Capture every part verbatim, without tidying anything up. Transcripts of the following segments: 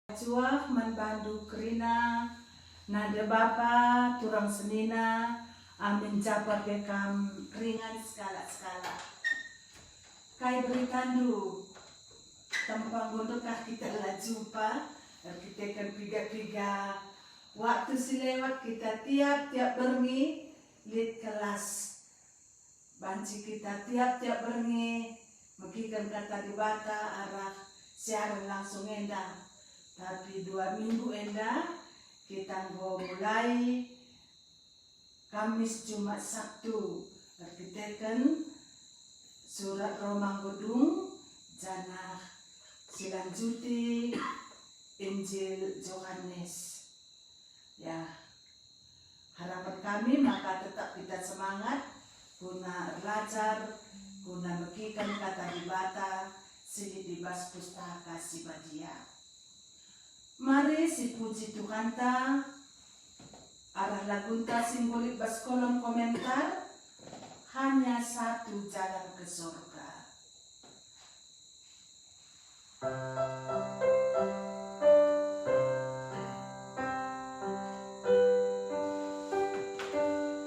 Juah man bandu kerina, nande bapa, turang senina, amin japa pe kam ringan sekalak-sekalak. Kai beritandu? Tempa enggo ndekah kita la jumpa, erkiteken piga-piga waktu si lewat kita tiap-tiap berngi lit kelas. Banci kita tiap-tiap berngi megiken Kata Dibata arah siaran langsung enda. Tapi dua minggu enda kita enggo mulai Kamis, Jumat, Sabtu erkiteken surat Roma enggo dung, janah silanjuti Injil Johanes. Ya, harapan kami maka tetap kita semangat guna erlajar, guna megiken Kata Dibata si lit i bas Pustaka Si Badia. Mari sipuji Tuhanta arah lagunta si enggo lit bas kolom komentar, Hanya Satu Jalan ke Surga.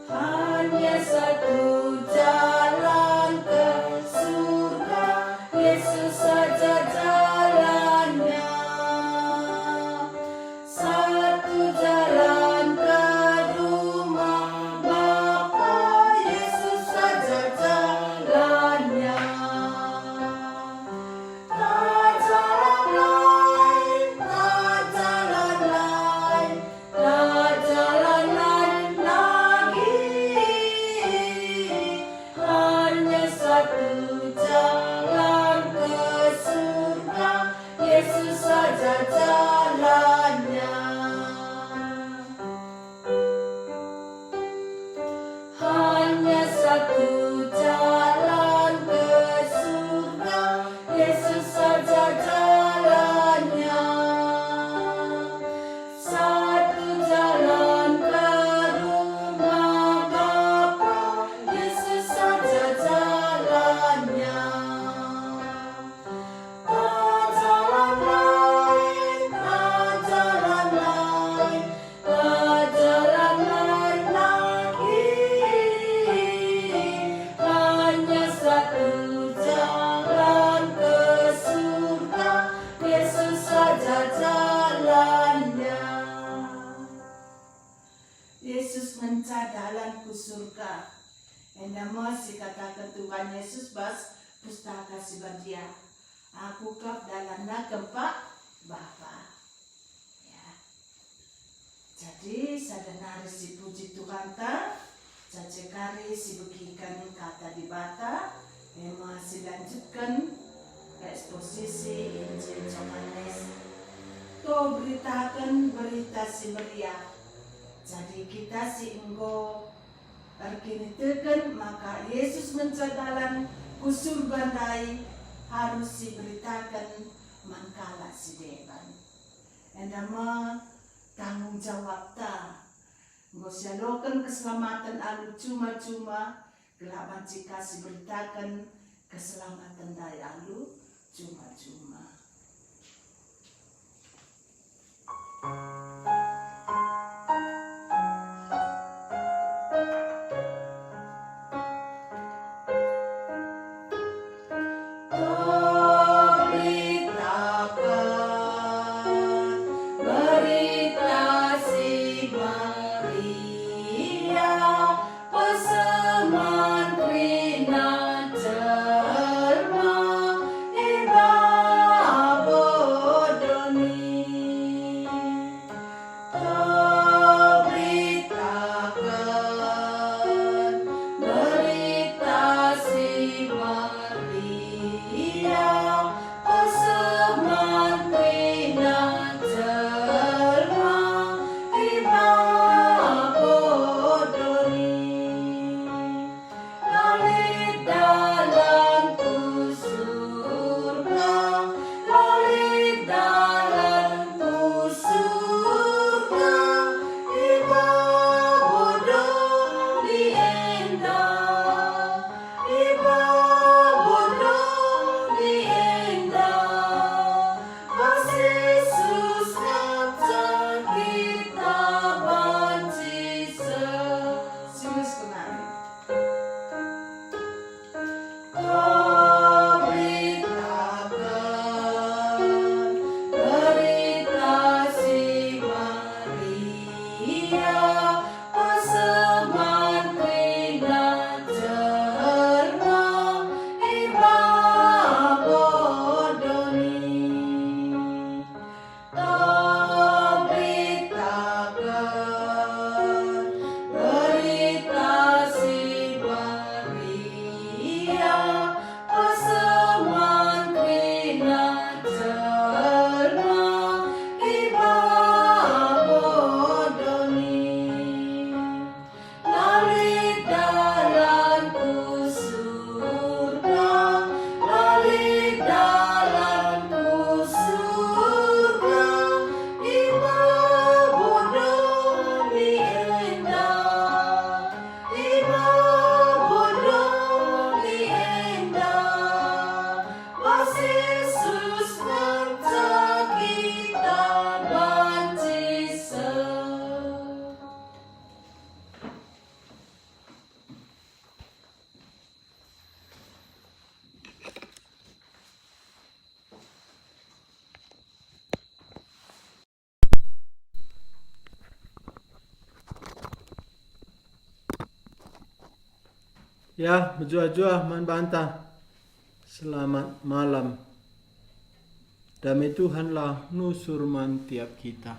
Hanya satu jalan ke surga, Yesus saja jalannya. Satu jalan ke rumah Bapa, Yesus saja jalannya. Tak jalan lain, tak jalan lain, tak jalan lain lagi. Hanya satu jalan ke surga, Yesus saja jalannya. Hanya satu jalan ke surga, Yesus saja jalannya. Satu jalan ke rumah Bapa, Yesus saja jalannya. Tak jalan lain, tak jalan lain, tak jalan lain lagi. Hanya satu jalan ke surga, Yesus saja jalannya. Yesus ngenca dalan ku surga. Enda me si kataken Tuhan Yesus bas Pustaka Si Badia, "Aku kap dalanna kempak Bapa." Ya. Jadi, sada nari sipuji Tuhanta, jaje kari sibegiken Kata Dibata, e me silanjutken eksposisi Injil Johanes. To beritaken Berita Si Meriah. Jadi kita si enggo erkiniteken maka Yesus ngenca dalan ku surga ndai arus siberitaken man kalak si deban. Enda me tanggung jawabta, enggo sialoken keselamaten alu juma-juma, gelah banci ka siberitaken keselamaten ndai alu juma-juma. Berita Si Meriah. Peseman kerina jelma i bas Ya, mejuah-juah man banta. Selamat malam. Dame Tuhanlah nusur man tiap kita.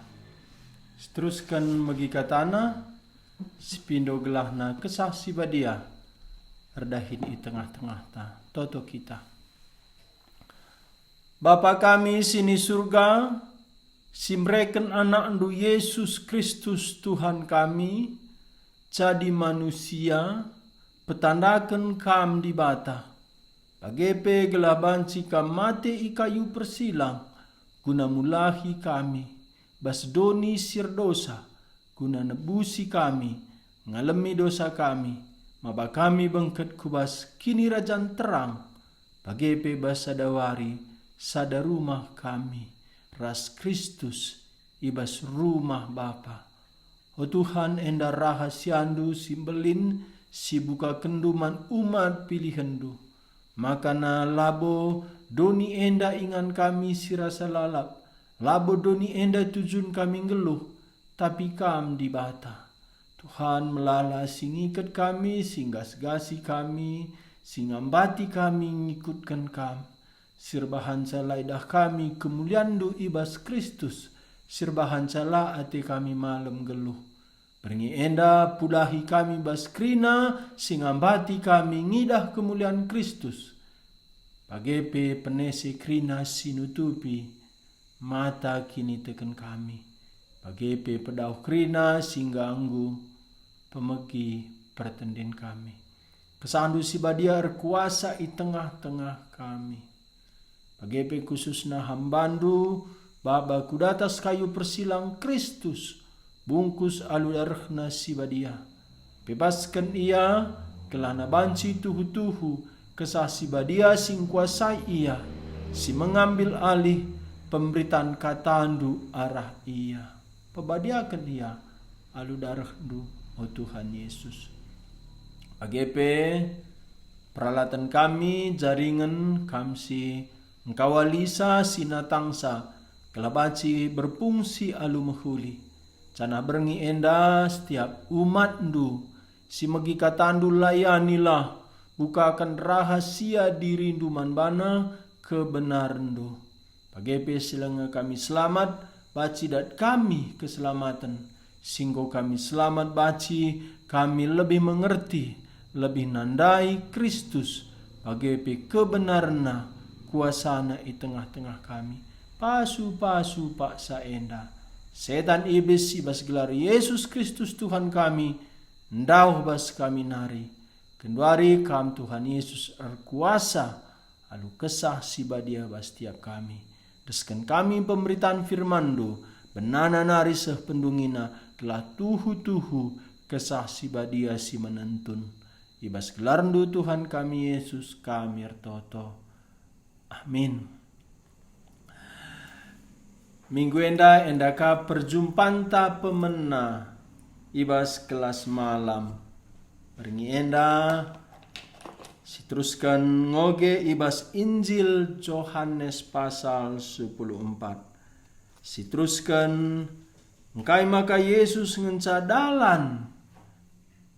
Seterusken megi katana, sipindo gelahna Kesah Si Badia erdahin i tengah-tengahta. Toto kita. Bapa kami si ni Surga, si mereken AnakNdu Yesus Kristus Tuhan kami, jadi manusia, petandaken Kam Dibata. Bage pe gelah banci Kam mate i kayu persilang, guna mulahi kami, bas doni si erdosa, guna nebusi kami, ngalemi dosa kami, maba kami bengket ku bas kinirajan terang, bage pe bas sada wari, sada rumah kami, ras Kristus i bas rumah Bapa. O Tuhan, enda rahasiaNdu si mbelin, si bukakenndu man umat pilihenNdu. Makana labo doni enda ingan kami si rasa lalap, labo doni enda tujun kami nggeluh, tapi Kam Dibata. Tuhan, melala si ngiket kami, si nggas-gasi kami, si ngambati kami ngikutken Kam. Si erbahanca la idah kami kemulianNdu i bas Kristus, si erbahanca la ate kami malem nggeluh. Berngi enda pulahi kami bas kerina si ngambati kami ngidah kemulian Kristus. Bage pe penese kerina si nutupi mata kiniteken kami. Bage pe pedauh kerina si ngganggu pemegi pertenden kami. KesahNdu si Badia erkuasa i tengah-tengah kami. Bage pe khususna hambaNdu, baba ku datas kayu persilang Kristus, bungkus alu darehNa si Badia. Bebasken ia, gelahna banci tuhu-tuhu Kesah Si Badia si ngkuasai ia, si mengambil alih pemberitan kataNdu arah ia. Pebadiaken ia alu darehNdu, o Tuhan Yesus. Bage pe, peralaten kami, jaringen Kam si engkawalisa si natangsa, gelah banci berfungsi alu mehuli. Janah berngi enda setiap umatNdu si megi kataNdu layanilah, bukaken rahasia diriNdu man bana kebenarenNdu. Bage pe si langa kami selamat, banci dat kami keselamaten. Si enggo kami selamat banci kami lebih mengerti, lebih nandai Kristus, bage pe kebenarenNa, kuasaNa i tengah-tengah kami. Pasu-pasu paksa enda. Setan iblis i bas gelar Yesus Kristus Tuhan kami, ndauh bas kami nari. Genduari Kam Tuhan Yesus erkuasa alu Kesah Si Badia bas tiap kami. Desken kami pemberitan firman-Ndu, benana nari seh pendungina, gelah tuhu-tuhu Kesah Si Badia si menentun. I bas gelarNdu Tuhan kami Yesus kami ertoto. Amin. Minggu enda, enda ka perjumpanta pemena i bas kelas malam. Berngi enda, siterusken ngoge i bas Injil Johanes pasal sepuluh empat. Siterusken, engkai maka Yesus ngenca dalan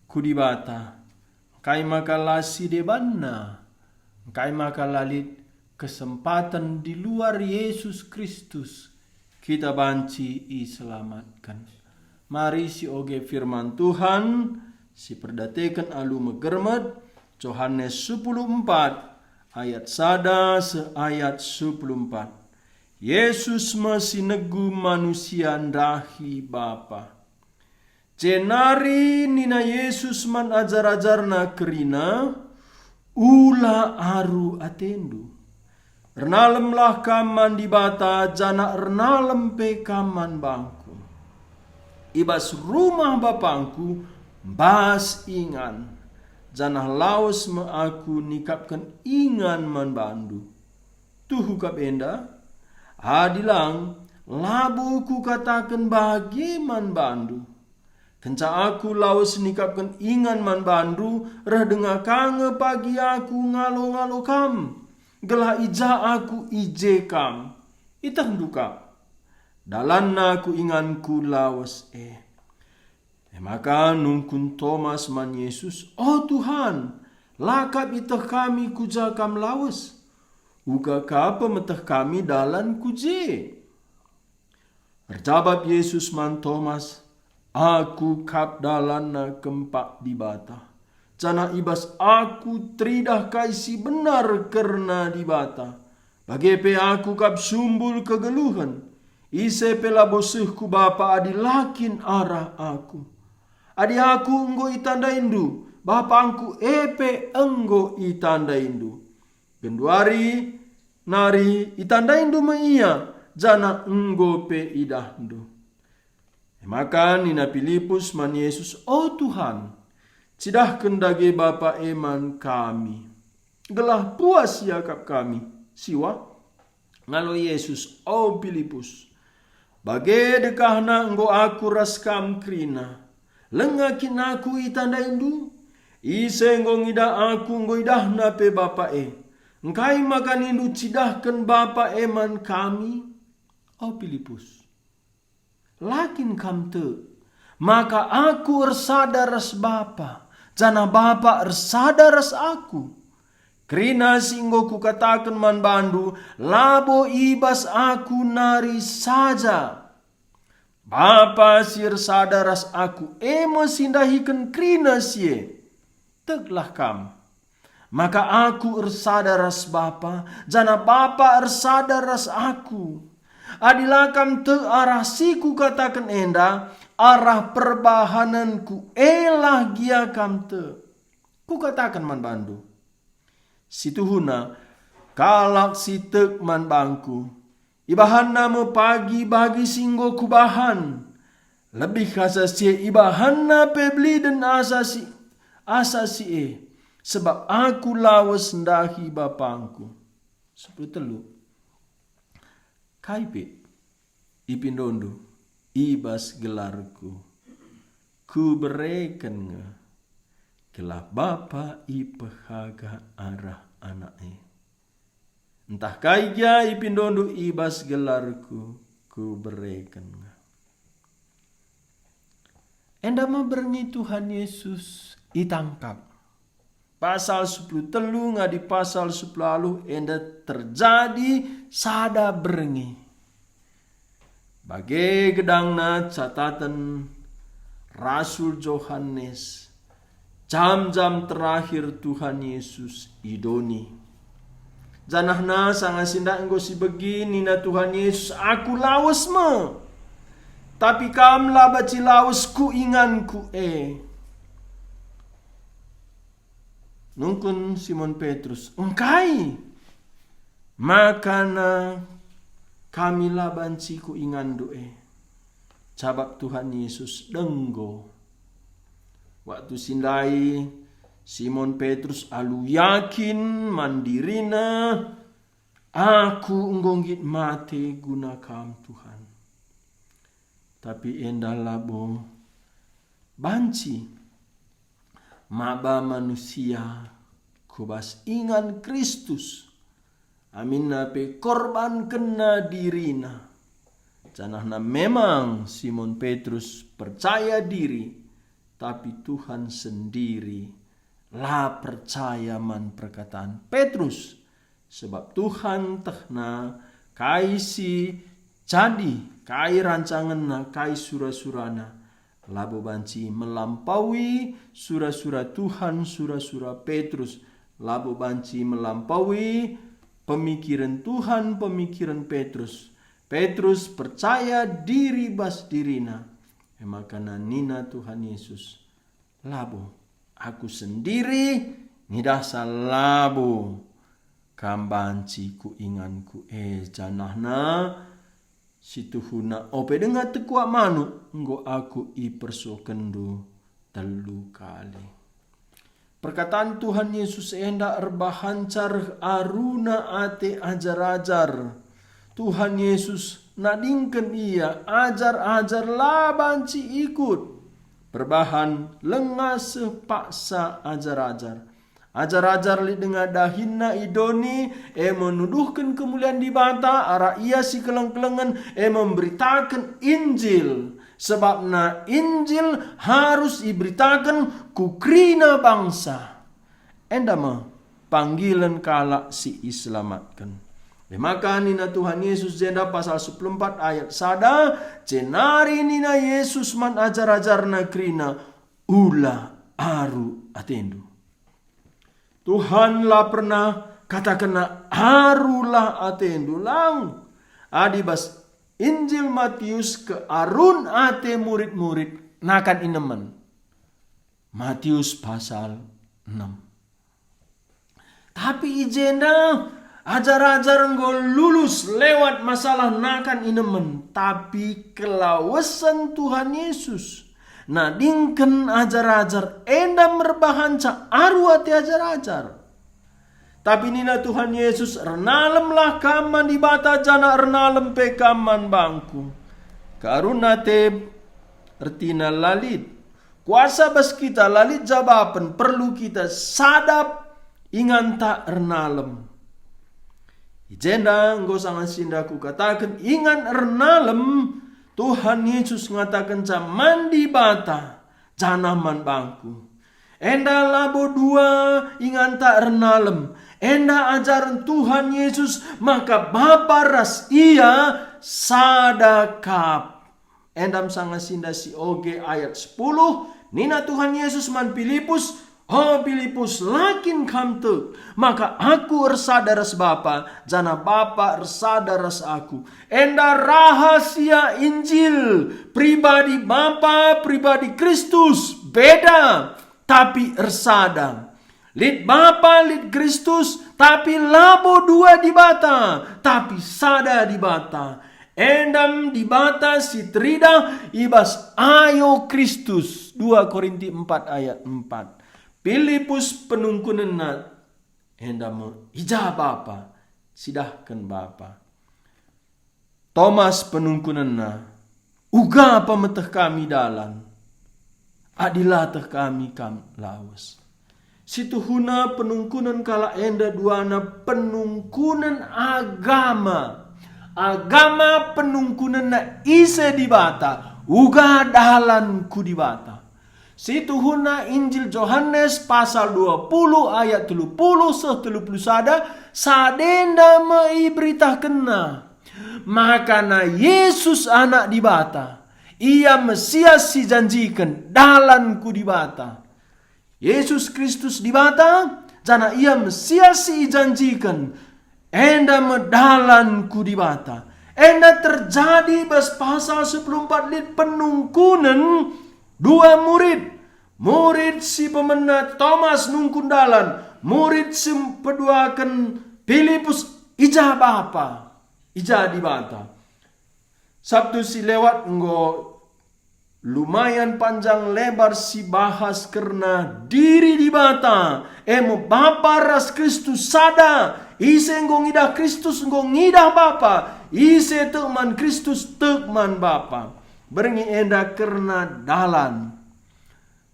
ku Dibata? Engkai maka la si debanna? Engkai maka la lit kesempaten di luar Yesus Kristus kita banci iselamatken? Mari sioge firman Tuhan, si perdateken alu megermet, Johanes sepuluh empat, ayat sada seh ayat sepuluh empat. Yesus me si negu manusia ndahi Bapa. Jenari nina Yesus man ajar-ajarNa kerina, "Ula aru atendu. Ernalemlah kam man Dibata, janah ernalem pe kam man bangKu. I bas rumah BapangKu mbas ingan, janah lawes me Aku nikapken ingan man bandu. Tuhu kap enda? Adi lang, labo Kukataken bage man bandu. Kenca Aku lawes nikapken ingan man bandu, reh denga ka nge pagi Aku ngalo-ngalo kam, gelah i ja Aku, i je kam. Ietehndu kap, dalanna ku inganKu lawes e." E maka nungkun Tomas man Yesus, "O Tuhan, La kap ieteh kami ku ja Kam lawes, uga ka pemeteh kami dalan ku je." Erjabap Jesus man Tomas, "Aku kap dalanna kempak Dibata, janah i bas Aku teridah kai si benar kerna Dibata. Bage pe Aku kap sumbul kegeluhen. Ise pe labo seh ku Bapa adi la kin arah Aku. Adi Aku enggo itandaindu, BapangKu e pe enggo itandaindu. Genduari nari itandaindu me Ia, janah enggo pe idahndu." E maka nina Pilipus man Jesus, "O Tuhan, cidahken dage Bapa e man kami, gelah puas iakap kami." Siwa, ngalo Jesus, "O Pilipus, bage dekahna enggo Aku ras kam kerina, langa kin Aku itandaindu? Ise enggo ngidah Aku enggo idahna pe Bapa e. Engkai maka nindu, 'Cidahken Bapa e man kami'? O Pilipus, la kin kam tek maka Aku ersada ras Bapa, janah Bapa ersada ras Aku? Kerina si enggo Kukataken man bandu, labo i bas Aku nari saja. Bapa si ersada ras Aku e me si ndahiken kerina si e. Teklah kam, maka Aku ersada ras Bapa, janah Bapa ersada ras Aku. Adi la kam tek arah si Kukataken enda, arah perbahanenKu elah gia kam tek. Kukataken man bandu, situhuna, kalak si tek man bangKu, ibahanna me pagi bagi si enggo Kubahan. Lebih asa si e, ibahanna pe beliden asa si, asa si e, sebab Aku lawes ndahi BapangKu." Sepuluh telu. Kai pe ipindondu i bas gelarKu, Kubereken nge, gelah Bapa ipehaga arah Anak e. Ntah kai gia ipindondu i bas gelarKu, Kubereken nge. Enda me berngi Tuhan Yesus itangkap. Pasal sepuluh telu ngadi pasal sepuluh alu enda terjadi sada berngi. Bage gedangna cataten Rasul Johanes, jam-jam terakhir Tuhan Yesus i doni. Janahna sanga si ndak enggo sibegi nina Tuhan Yesus, "Aku lawes me, tapi kam la banci lawes ku inganKu e." Nungkun Simon Petrus, "Engkai makana kami la banci ku inganndu e?" Jabap Tuhan Yesus, "Denggo." Waktu si ndai Simon Petrus alu yakin man dirina, "Aku enggo nggit mate guna Kam, Tuhan." Tapi enda labo banci maba manusia ku bas ingan Kristus, aminna pe korbankenna dirina. Janahna memang Simon Petrus percaya diri, tapi Tuhan sendiri la percaya man perkataan Petrus, sebab Tuhan tehna kai si jadi, kai rancangenna, kai sura-surana. Labo banci melampaui sura-sura Tuhan, sura-sura Petrus. Labo banci melampaui pemikiran Tuhan, pemikiran Petrus. Petrus percaya diri bas dirina. E maka nina Tuhan Yesus, "Labo, Aku sendiri ngidahsa labo Kam banci ku inganKu e, janahna situhuna ope denga tekuak manuk enggo Aku ipersokenndu telu kali." Perkataan Tuhan Yesus enda erbahanca reh aruna ate ajar-ajar. Tuhan Yesus nadingken ia, ajar-ajar la banci ikut. Perbahan langa seh paksa ajar-ajar. Ajar-ajar lit denga dahinna i doni, e me nuduhken kemulian Dibata, arah ia si keleng-kelengen, e me mberitaken Injil. Sebabna Injil harus iberitaken ku kerina bangsa. Enda me panggilen kalak si iselamatken. E maka nina Tuhan Yesus jenda pasal sepuluh empat ayat sada, jenari nina Yesus man ajar-ajarNa kerina, "Ula aru atendu." Tuhan la pernah katakenna, "Arulah atendu," lang. Adi bas Injil Matius kearun ate murid-murid nakan inemen. Matius pasal enam. Tapi i jenda ajar-ajar enggo lulus lewat masalah nakan inemen, tapi kelawesen Tuhan Yesus nadingken ajar-ajar enda merbahanca aru ate ajar-ajar. Tapi nina Tuhan Yesus, "Ernalemlah kam man Dibata, janah ernalem pe kam man bangKu." Kearun ate ertina la lit. Kuasa bas kita la lit jabapen, perlu kita sadap inganta ernalem. I jenda enggo sanga si enda kukataken ingan ernalem, Tuhan Yesus ngatakenca man Dibata, janah man bangKu. Enda labo dua inganta ernalem. Enda ajaren Tuhan Yesus maka Bapa ras Ia sada kap. Enda me sanga si enda si oge ayat sepuluh, nina Tuhan Yesus man Pilipus, "O Pilipus, la kin kam tek maka Aku ersada ras Bapa, janah Bapa ersada ras Aku?" Enda rahasia Injil, pribadi Bapa, pribadi Kristus, beda, tapi ersada. Lit Bapa, lit Kristus, tapi labo dua Dibata, tapi sada Dibata. Enda me Dibata si teridah i bas ayo Kristus, dua Korinti empat ayat empat. Pilipus penungkunenna, enda me, "I ja Bapa?" Sidahken Bapa. Tomas penungkunenna, "Uga pemeteh kami dalan, adi la teh kami kam lawes?" Situhuna penungkunen kalak enda duana penungkunen agama. Agama penungkunenna ise Dibata, uga dalan ku Dibata. Situhuna Injil Johanes pasal dua puluh ayat tiga puluh seh tiga puluh sada, sadenda me iberitakenna. Makana Yesus Anak Dibata, Ia Mesias si janjiken, dalan ku Dibata. Yesus Kristus Dibata, janah Ia Mesias si ijanjiken, enda me dalan ku Dibata. Enda terjadi bas pasal sepuluh empat lit penungkunen dua murid. Murid si pemena Tomas nungkun dalan, murid si peduaken Pilipus, "I ja Bapa, i ja Dibata?" Sabtu si lewat enggo lumayan panjang lebar sibahas kerna diri Dibata, e me Bapa ras Kristus sada. Ise enggo ngidah Kristus enggo ngidah Bapa, ise tek man Kristus tek man Bapa. Berngi enda kerna dalan.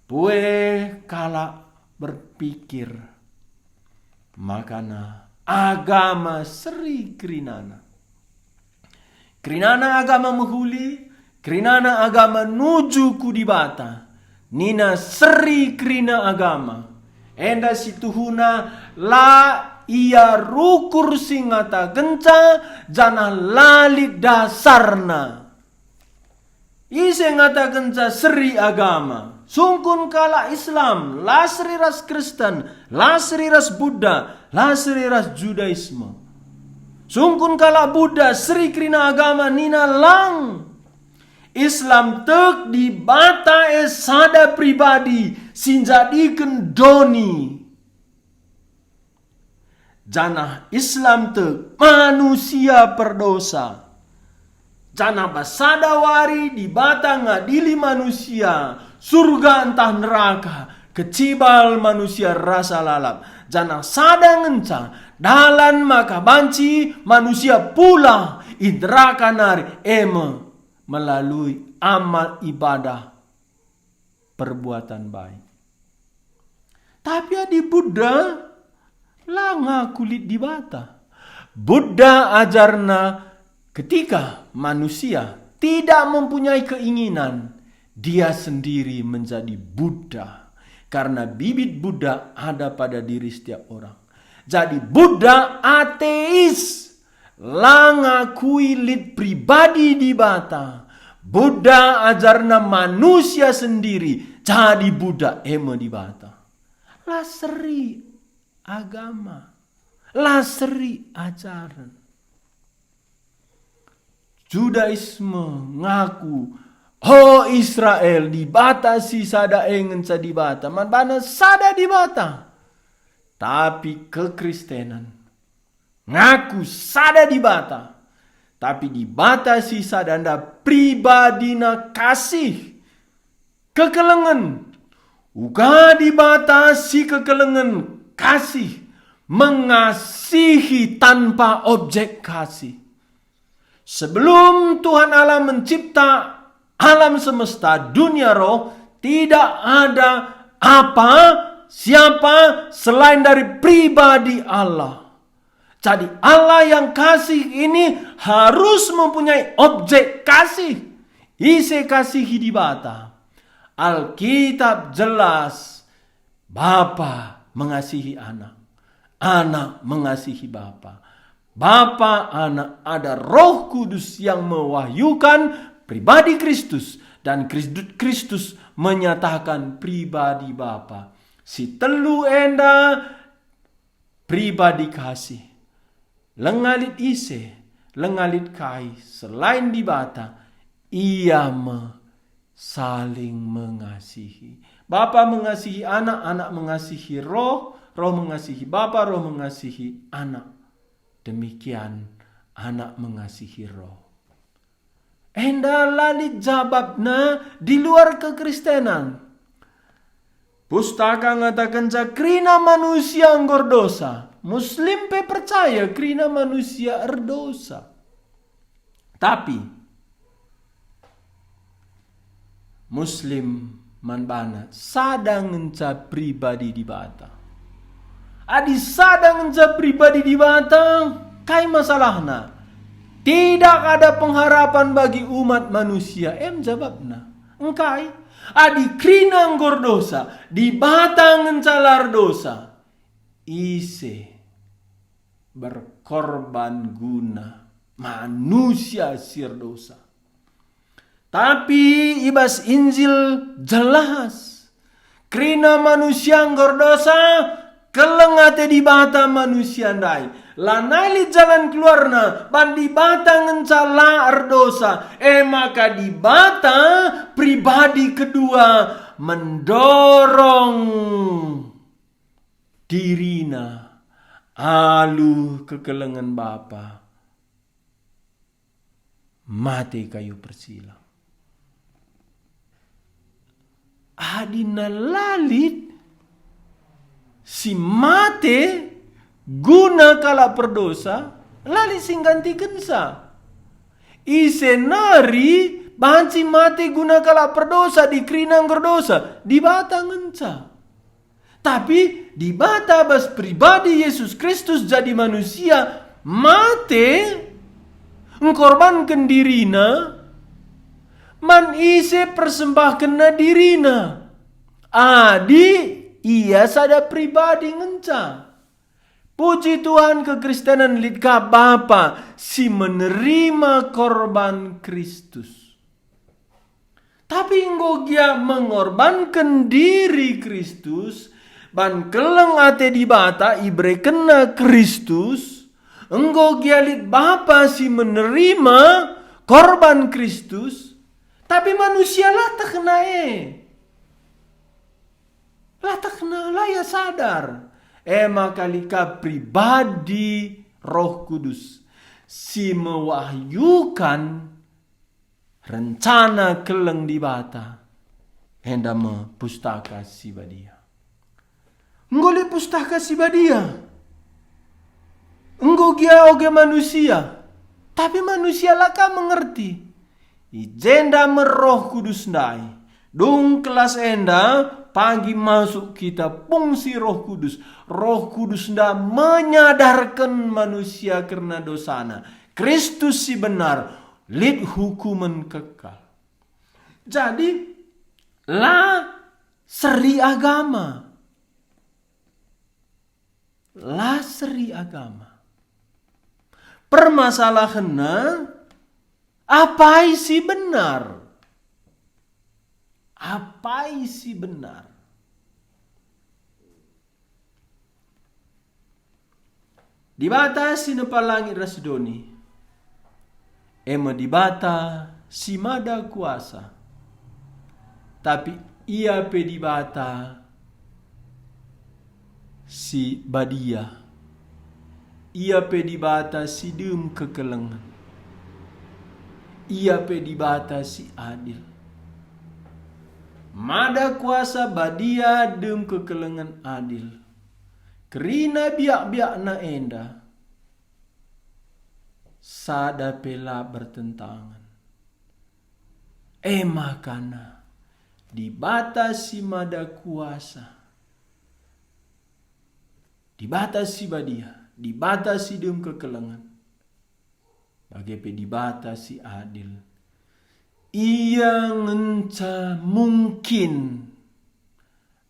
Pue kalak berpikir, makana agama seri kerinana. Kerinana agama mehuli, kerinana agama nuju ku Dibata. Nina seri kerina agama. Enda situhuna la ia rukur si ngatakenca, janah la lit dasarna. Ise ngatakenca seri agama? Sungkun kalak Islam, la seri ras Kristen, la seri ras Buddha, la seri ras Judaisme. Sungkun kalak Buddha seri kerina agama nina lang. Islam tek Dibata e sada pribadi si njadiken doni. Janah Islam tek manusia perdosa. Janah bas sada wari Dibata ngadili manusia, surga ntah neraka, kecibal manusia rasa lalap. Janah sada ngenca dalan maka banci manusia pulah i neraka nari, e me melalui amal ibadah perbuatan baik. Tapi adi Buddha, la ngaku lit Dibata. Buddha ajarna ketika manusia tidak mempunyai keinginan, dia sendiri menjadi Buddha. Karena bibit budak ada pada diri setiap orang. Jadi budak ateis, la ngakui lit pribadi Dibata. Budak ajarna manusia sendiri, jadi budak e me Dibata. La seri agama, la seri ajaren. Judaisme ngaku, "O Israel, Dibata si sada e ngenca Dibata, man bana sada Dibata." Tapi kekristenen ngaku sada Dibata, tapi Dibata si sada enda pribadina kasih, kekelengen. Uga Dibata si kekelengen kasih, mengasihi tanpa objek kasih. Sebelum Tuhan Allah mencipta alam semesta, dunia roh, tidak ada apa, siapa selain dari pribadi Allah. Jadi Allah yang kasih ini harus mempunyai objek kasih. Ise kasihi Dibata? Alkitab jelas, Bapa mengasihi Anak, Anak mengasihi Bapa. Bapa, Anak, ada Roh Kudus yang mewahyukan pribadi Kristus, dan Kristus, Kristus menyatakan pribadi Bapa. Si telu enda pribadi kasih. Lenga lit ise, lenga lit kai selain Dibata, ia me saling mengasihi. Bapa mengasihi Anak, Anak mengasihi Roh, Roh mengasihi Bapa, Roh mengasihi Anak. Demikian Anak mengasihi Roh. Enda la lit jabapna di luar kekristenan. Pustaka ngatakenca kerina manusia enggo erdosa. Muslim pe percaya kerina manusia erdosa. Tapi Muslim man bana sada ngenca pribadi Dibata. Adi sada ngenca pribadi Dibata, kai masalahna? Tidak ada pengharapan bagi umat manusia, em jabapna. Engkai? Adi kerina enggo erdosa, Dibata ngenca la erdosa. Ise berkorban guna manusia si erdosa? Tapi i bas Injil jelas, kerina manusia enggo erdosa, keleng ate Dibata manusia ndai. Lanai lit jalan keluarna, ban Dibata ngenca la erdosa. E maka Dibata pribadi kedua mendorong dirina alu kekelengen Bapa mate kayu persilang. Adina la lit si mate guna kalak perdosa, la lit si nggantikenca. Ise nari banci mate guna kalak perdosa, adi kerina enggo erdosa? Dibata ngenca. Tapi Dibata bas pribadi Yesus Kristus jadi manusia, mate, engkorbanken dirina, man ise persembahkenna dirina. Adi ia sada pribadi ngenca. Puji Tuhan, kekristenen lit ka Bapa si menerima korban Kristus. Tapi enggo gia mengorbanken diri Kristus, ban keleng ate Dibata iberekenna Kristus, enggo gia lit Bapa si menerima korban Kristus, tapi manusia la tehna e. La tehna, la ia sadar. E maka lit ka pribadi Roh Kudus si mewahyukan rencana keleng Dibata, enda me Pustaka Si Badia. Enggo lit Pustaka Si Badia, enggo gia oge manusia, tapi manusia la ka mengerti. I jenda me Roh Kudus ndai. Dung kelas enda, pagi masuk kita pungsi Roh Kudus. Roh Kudus enda menyadarken manusia kerna dosana. Kristus si benar, lit hukumen kekal. Jadi, la seri agama. La seri agama. Permasalahenna, apai si benar? Apai si benar? Dibata si nepa langit ras doni, e me Dibata si mada kuasa. Tapi Ia pe Dibata si badia. Ia pe Dibata si dem kekelengen. Ia pe Dibata si adil. Mada kuasa, badia, dem kekelengen, adil. Kerina biak-biakna enda, sada pe la bertentangen. E makana Dibata si mada kuasa, Dibata si badia, Dibata si dem kekelengen, bage pe Dibata si adil, Ia ngenca mungkin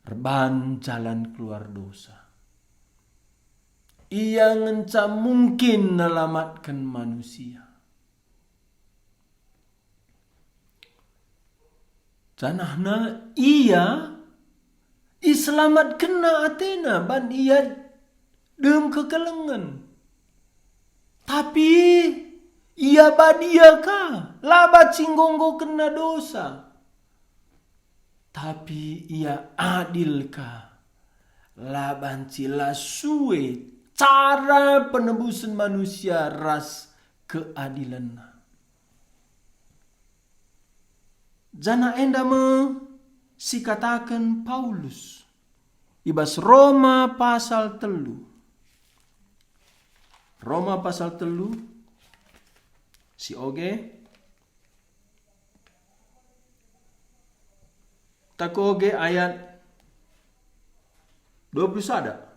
erban jalan keluar dosa. Ia ngenca mungkin nelamatken manusia. Janahna Ia iselamatkenna atena ban Ia dem kekelengen. Tapi Ia badia ka, la banci nggonggokenna dosa. Tapi Ia adil ka, la banci la sue cara penebusen manusia ras keadilenna. Janah enda me sikataken Paulus i bas Roma pasal telu. Roma pasal telu, si oge, takoge ayat dua puluh sada.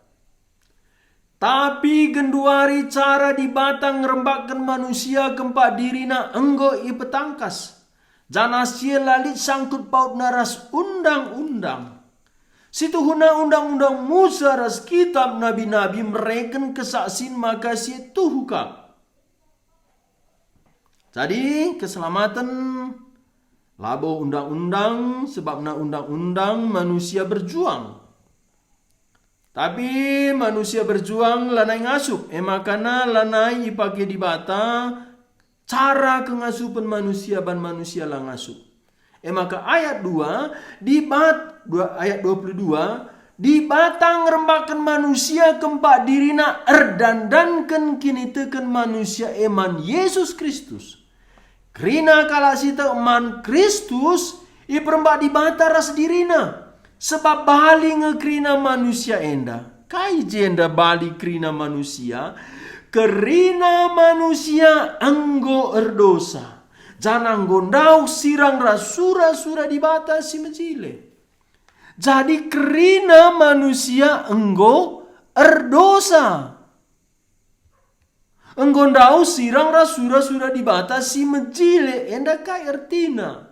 Tapi genduari cara Dibata ngerembakken manusia kempak dirina enggo ipetangkas, janah si e la lit sangkut pautna ras undang-undang. Situhuna undang-undang Musa ras kitab nabi-nabi mereken kesaksin maka si e tuhu kap. Jadi, keselamaten labo undang-undang, sebabna undang-undang manusia berjuang. Tapi manusia berjuang lanai ngasup, e makana lanai ipake Dibata cara kengasupen manusia ban manusia la ngasup. E maka ayat dua, Dibat-, dua, ayat dua puluh dua, Dibata ngerembakken manusia kempak dirina erdandanken kiniteken manusia e man Yesus Kristus. Kerina kalak si tek man Kristus iperembak Dibata ras dirina, sebab bali nge kerina manusia enda. Kai jenda bali kerina manusia? Kerina manusia enggo erdosa, janah enggo ndauh sirang ras sura-sura Dibata si mejile. Jadi kerina manusia enggo erdosa. Enggo ndauh sirang ras sura-sura Dibata si mejile enda kai ertina?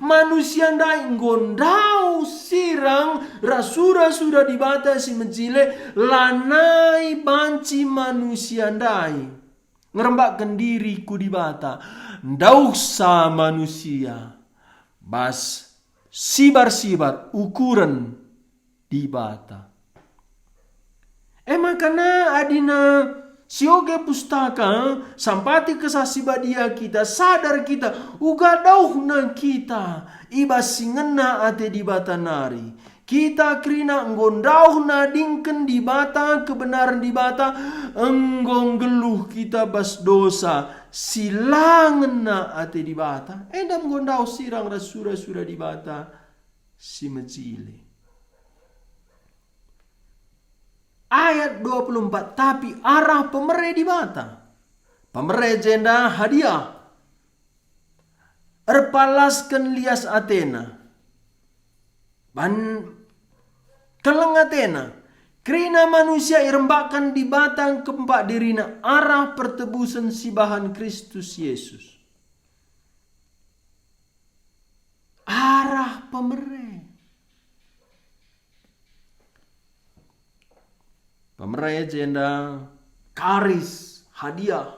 Manusia ndai enggo ndauh sirang ras sura-sura Dibata si mejile, lanai banci manusia ndai ngerembakken diri ku Dibata. Ndauhsa manusia bas sibar-sibar ukuren Dibata. E makana adina sioge pustaka, sampati Kesah Si Badia kita, sadar kita, uga dauhna kita i bas si ngena ate Dibata nari. Kita kerina enggo ndauh nadingken Dibata, kebenaren Dibata, enggo nggeluh kita bas dosa si la ngena ate Dibata. Enda enggo ndauh sirang ras sura-sura Dibata si mejile. Ayat dua puluh empat, tapi arah pemere Dibata, pemere jenda hadiah, erpalasken lias atena, ban keleng atena, kerina manusia irembakken Dibata kempak dirina arah pertebusen si bahan Kristus Yesus. Arah pemere. mere jenda karis, hadiah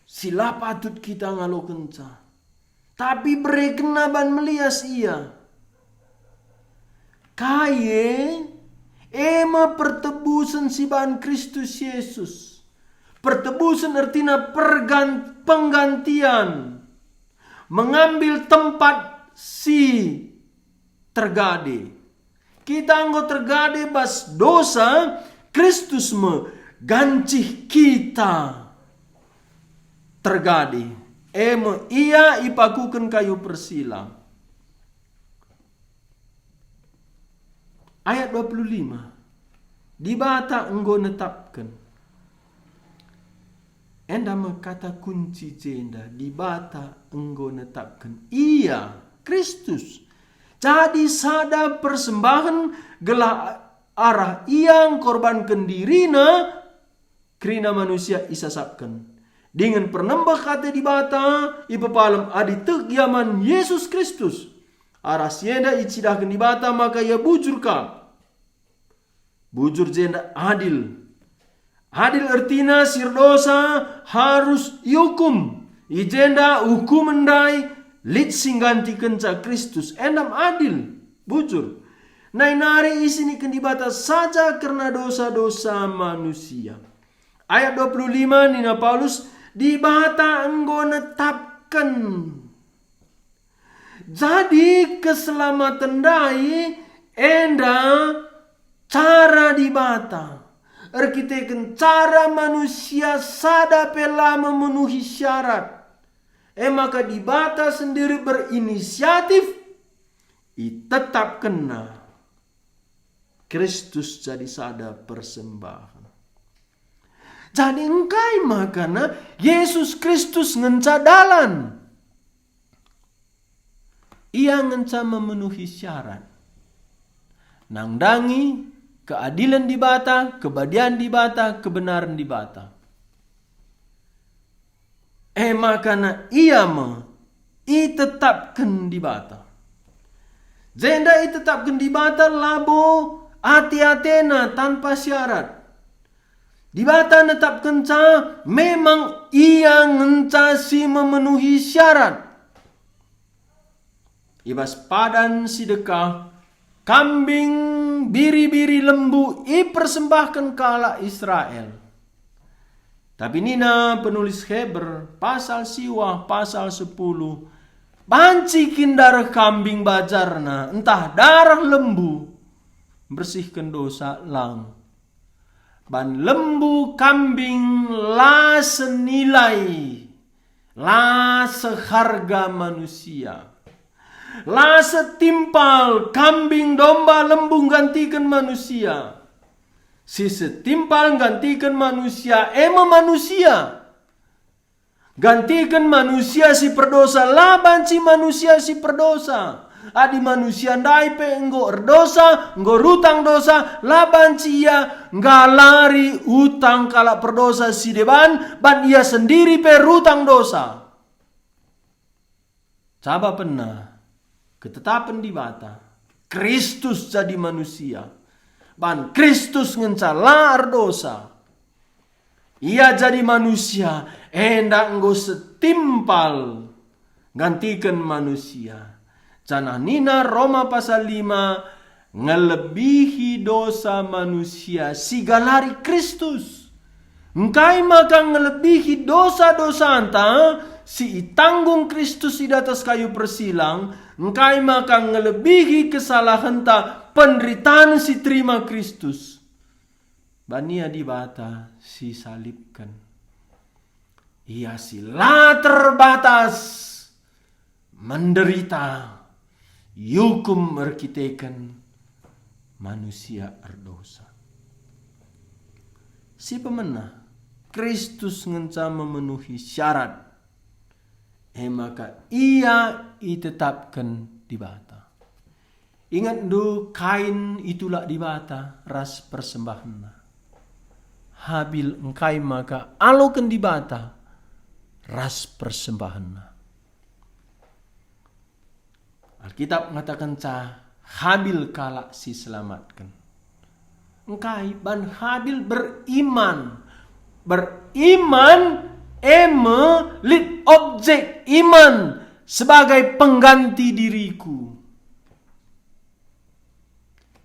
si la patut kita ngalokenca, tapi berekenna ban melias ia. Kai e? E me pertebusen si ibahan Kristus Jesus. Pertebusen ertina pergan-, penggantian, mengambil tempat si tergade. Kita enggo tergade bas dosa, Kristus me gancih kita tergade. E me ia ipakuken kayu persilang. Ayat dua puluh lima, Dibata enggo netapken. Enda me kata kunci jenda, Dibata enggo netapken Ia, Kristus, jadi sada persembahen, gelah arah Ia engkorbanken diriNa, kerina manusia isasapken. Dingen pernembeh ate Dibata ipepalem adi tek ia man Jesus Kristus. Arah si enda icidahken Dibata maka ia bujur kap. Bujur jenda adil. Adil ertina si erdosa harus iukum. I jenda ukumen ndai lit si nggantikenca Kristus, endam adil, bujur. Nai nari isiniken Dibata saja kerna dosa-dosa manusia. Ayat dua puluh lima nina Paulus, "Dibata enggo netapken." Jadi keselamaten ndai enda cara Dibata, erkiteken cara manusia sada pe la memenuhi syarat. E maka Dibata sendiri berinisiatif, itetapkenNa Kristus jadi sada persembahen. Jadi engkai makana Yesus Kristus ngenca dalan? Ia ngenca memenuhi syarat. Nandangi keadilen Dibata, kebadian Dibata, kebenaran Dibata. E makana ia me itetapken Dibata. Jenda itetapken Dibata labo ate-atena tanpa syarat. Dibata netapkenca memang ia ngenca si memenuhi syarat. I bas padan si dekah, kambing, biri-biri, lembu ipersembahken kalak Israel. Tapi nina penulis Heber, pasal siwah, pasal sepuluh, "Banci kin dareh kambing bajarna, ntah dareh lembu mbersihken dosa? Lang." Ban lembu, kambing la senilai, la seharga manusia. La setimpal kambing, domba, lembu nggantiken manusia. Si setimpal nggantiken manusia, e me manusia. Gantiken manusia si perdosa, la banci manusia si perdosa. Adi manusia ndai pe enggo erdosa, enggo rutang dosa, la banci ia nggalari utang kalak perdosa si deban, ban ia sendiri pe rutang dosa. Cabapenna, ketetapen Dibata, Kristus jadi manusia, ban Kristus ngenca la erdosa. Ia jadi manusia, enda enggo setimpal nggantiken manusia. Janah nina Roma pasal lima, ngelebihi dosa manusia si galari Kristus. Engkai maka ngelebihi dosa-dosanta si itanggung Kristus i datas kayu persilang? Engkai maka ngelebihi kesalahenta penderitaan si terima Kristus? Bania Dibata sisalibken. Ia si la terbatas menderita, iukum erkiteken manusia erdosa. Si pemena, Kristus ngenca memenuhi syarat, e maka Ia itetapken Dibata. Ingetndu, Kain itulak Dibata ras persembahenna. Habil engkai maka aloken Dibata ras persembahenna? Alkitab ngatakenca Habil kalak si selamatken. Engkai ban Habil beriman? Beriman e me lit objek iman sebagai pengganti diriku.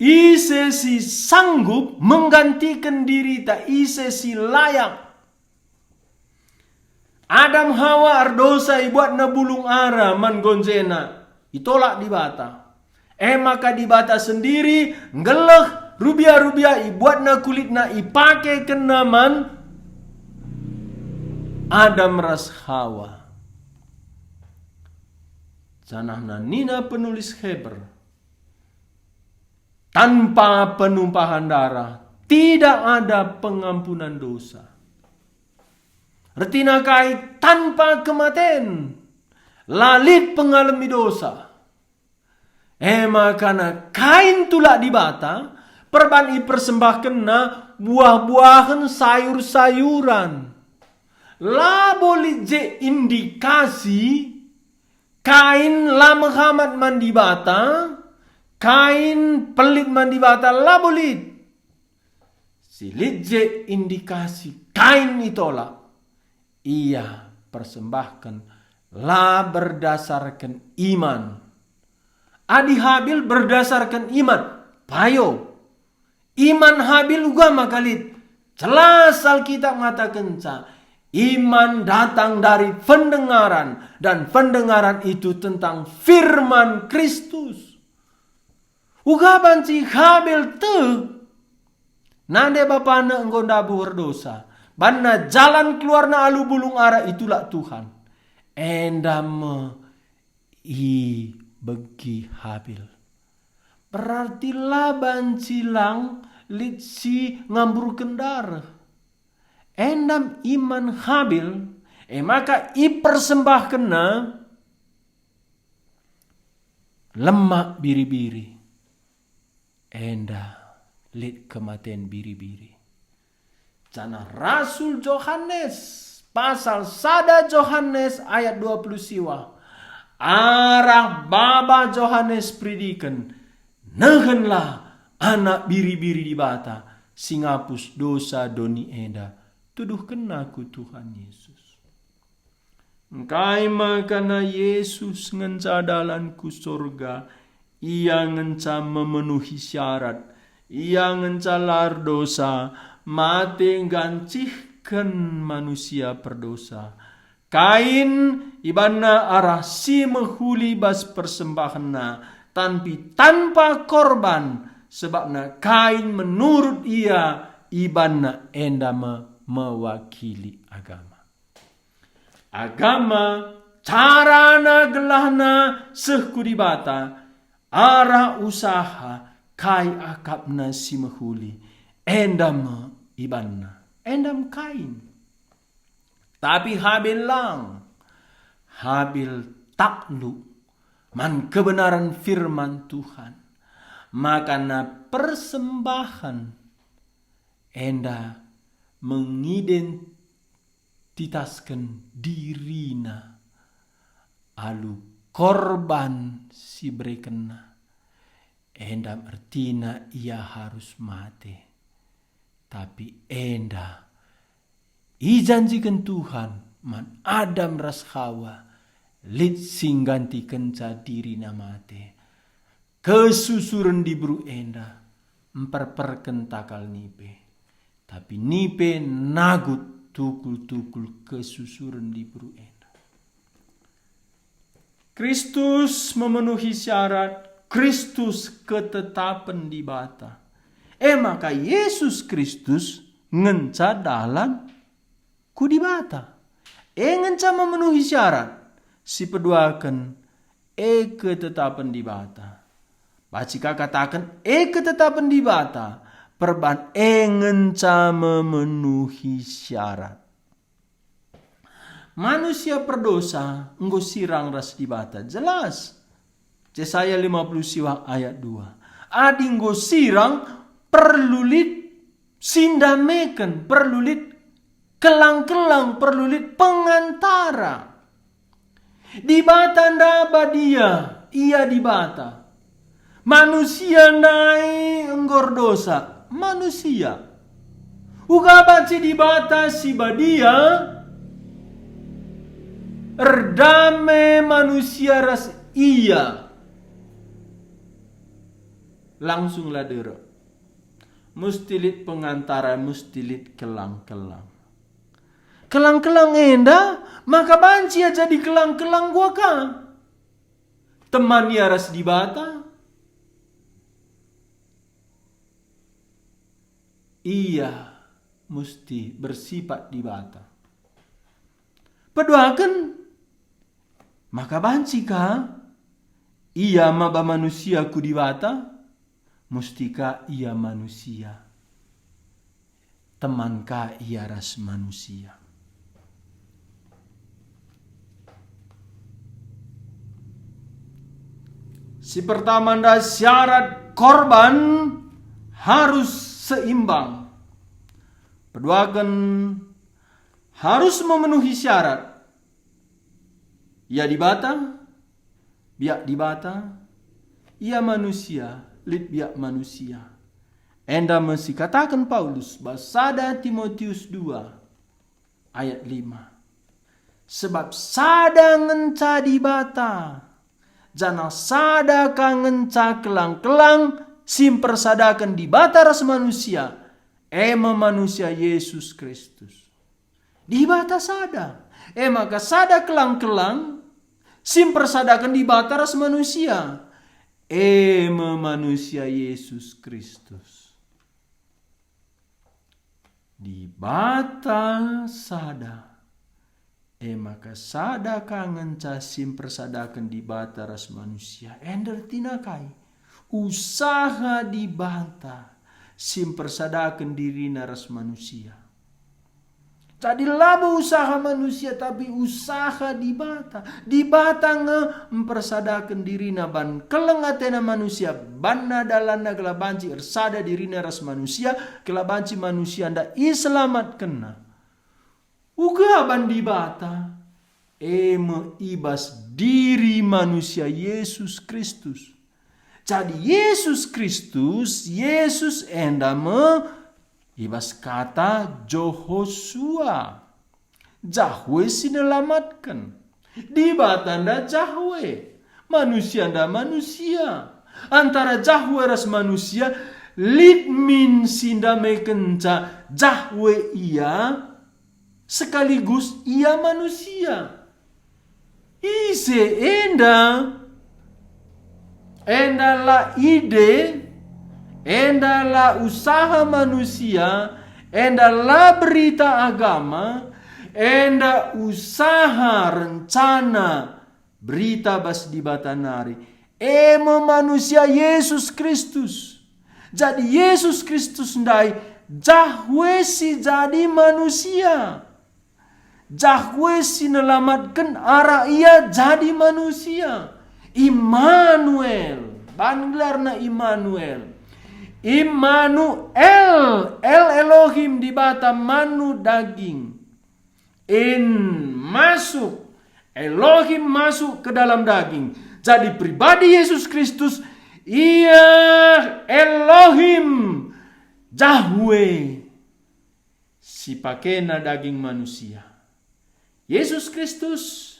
Ise si sanggup menggantiken dirita, ise si layak? Adam Hawa erdosa, ibuatna bulung ara man gonjena, itolak Dibata. E maka Dibata sendiri nggeleh rubia-rubia, ibuatna kulitna, ipakekenna man Adam ras Hawa. Janahna nina penulis Heber, "Tanpa penumpahan darah tidak ada pengampunan dosa." Ertina kai? Tanpa kematen, la lit pengalemi dosa. E maka Kain tulak Dibata, perban ipersembahkenna buah-buahen sayur-sayuran. Labo lit je indikasi Kain la mehamat man Dibata, Kain pelit man Dibata, labo lit. Si lit je indikasi Kain itolak, ia persembahken la berdasarken iman. Adi Habil berdasarken iman, payo. Iman Habil uga maka lit. Jelas Alkitab ngatakenca, iman datang dari pendengaran, dan pendengaran itu tentang firman Kristus. Uga banci Habil tek, nande bapana enggo ndabuh erdosa, banna jalan keluarna alu bulung ara itulak Tuhan. Enda me ibegi Habil. Berarti la banci lang lit si ngamburken dareh. Endam iman Habil, e maka ipersembahkenna lemak biri-biri. Enda lit kematen biri-biri. Janah Rasul Johanes, pasal sada Johanes ayat dua puluh siwah, arah baba Johanes Peridiken, "Nehenlah Anak Biri-biri Dibata si ngapus dosa doni enda, tuduhkenna ku Tuhan Yesus." Engkai maka Yesus ngenca dalan ku sorga, Ia ngenca memenuhi syarat, Ia ngenca la erdosa, mate nggancihken manusia perdosa. Kain ibanna arah si mehuli bas persembahenna, tapi tanpa korban, sebabna Kain menurut ia ibanna enda me mewakili agama. Agama, carana gelahna seh ku Dibata, arah usaha, kai akapna si mehuli, enda me ibanna, endam Kain. Tapi Habil lang. Habil takluk man kebenaran firman Tuhan. Makana persembahen enda mengidentitasken dirina alu korban si berekenna. Enda ertina ia harus mate. Tapi enda ijanjiken Tuhan man Adam ras Hawa, lit si nggantikenca dirina mate. Kesusuren diberu enda mperperken takal nipe, tapi nipe nagut tukul-tukul kesusuren diberu enda. Kristus memenuhi syarat, Kristus ketetapen Dibata. E maka Yesus Kristus ngenca dalan ku Dibata. E ngenca memenuhi syarat si peduaken e ketetapen Dibata. Banci ka kataken e ketetapen Dibata, perban e ngenca memenuhi syarat. Manusia perdosa enggo sirang ras Dibata, jelas. Jesaya lima puluh siwah ayat dua. Adi enggo sirang, perlu lit si ndameken, perlu lit kelang-kelang, perlu lit pengantara. Dibata enda badia, Ia Dibata. Manusia ndai enggo erdosa. manusia. Uga banci Dibata si Badia erdame manusia ras Ia. Langsung la derek. Musti lit pengantara, musti lit kelang-kelang. Kelang-kelang enda maka banci ia jadi kelang-kelang gua ka. Teman ia ras Dibata, ia musti bersifat Dibata. Peduaken, maka banci ka ia maba manusia ku Dibata, musti ka ia manusia. Teman ka ia ras manusia. Si pertama enda, syarat korban harus seimbang. Peduaken, harus memenuhi syarat. Ia Dibata, biak Dibata, ia manusia, lit biak manusia. Enda me sikataken Paulus bas sada Timotius dua ayat lima. Sebab sada ngenca Dibata, janah sada ka ngenca kelang-kelang si mpersadaken Dibata ras manusia, e me manusia Jesus Kristus. Dibata sada, e maka sada kelang-kelang si mpersadaken Dibata ras manusia, e me manusia Jesus Kristus. Dibata sada, e maka sada ka ngenca si mpersadaken Dibata ras manusia. Enda ertina kai? Usaha Dibata si mpersadaken diriNa ras manusia. Jadi labo usaha manusia, tapi usaha Dibata. Dibata nge mpersadaken diriNa ban keleng atena manusia, banna dalanna gelah banci ersada diriNa ras manusia, gelah banci manusia enda iselamatkenNa. Uga ban Dibata, e me i bas diri manusia Jesus Kristus. Jadi Jesus Kristus, Jesus enda me i bas kata Jehosua, Jahwe si nelamatken. Dibata enda Jahwe, manusia enda manusia. Antara Jahwe ras manusia, lit min si ndamekenca Jahwe ia, sekaligus ia manusia. Ise enda? Enda la ide, enda la usaha manusia, enda la berita agama, enda usaha rencana berita bas Dibata nari, e me manusia Jesus Kristus. Jadi Jesus Kristus ndai Jahwe si jadi manusia. Jahwe si nelamatken arah ia jadi manusia. Immanuel, ban gelarna Immanuel. Immanuel, El Elohim, Dibata manu daging. In masuk, Elohim masuk ke dalam daging. Jadi pribadi Yesus Kristus, ia Elohim, Jahwe, si pakena daging manusia. Yesus Kristus,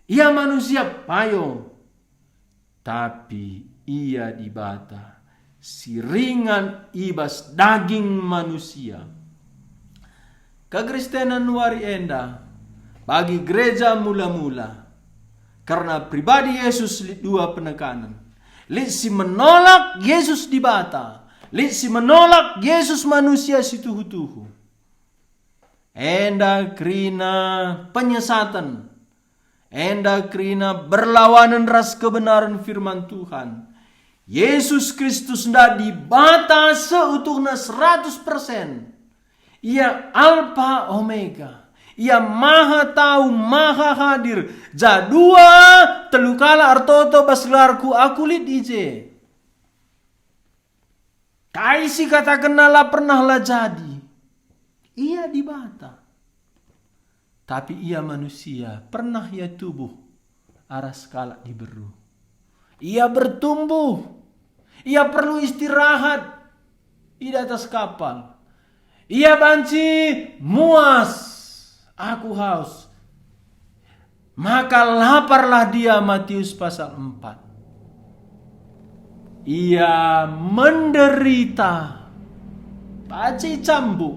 ia manusia payo, tapi ia Dibata si ringan i bas daging manusia. Kekristenan wari enda bagi gereja mula-mula, karena pribadi Yesus lit dua penekanen. Lit si menolak Yesus Dibata, lit si menolak Yesus manusia si tuhu-tuhu. Enda kerina penyesaten, enda kerina berlawanen ras kebenaran firman Tuhan. Yesus Kristus enda Dibata seutuhna seratus persen. Ia Alpa Omega. Ia Maha Tau, Maha Hadir. Ja dua, telu kalak ertoto bas gelarku, Aku lit i je. Kai si katakenna la pernah la jadi? Ia Dibata. Tapi ia manusia, pernah ia tubuh arah sekalak diberu. Ia bertumbuh. Ia perlu istirahat. i datas kapal. Ia banci muas, "Aku haus." Maka laparlah dia, Matius pasal empat. Ia menderita, banci cambuk,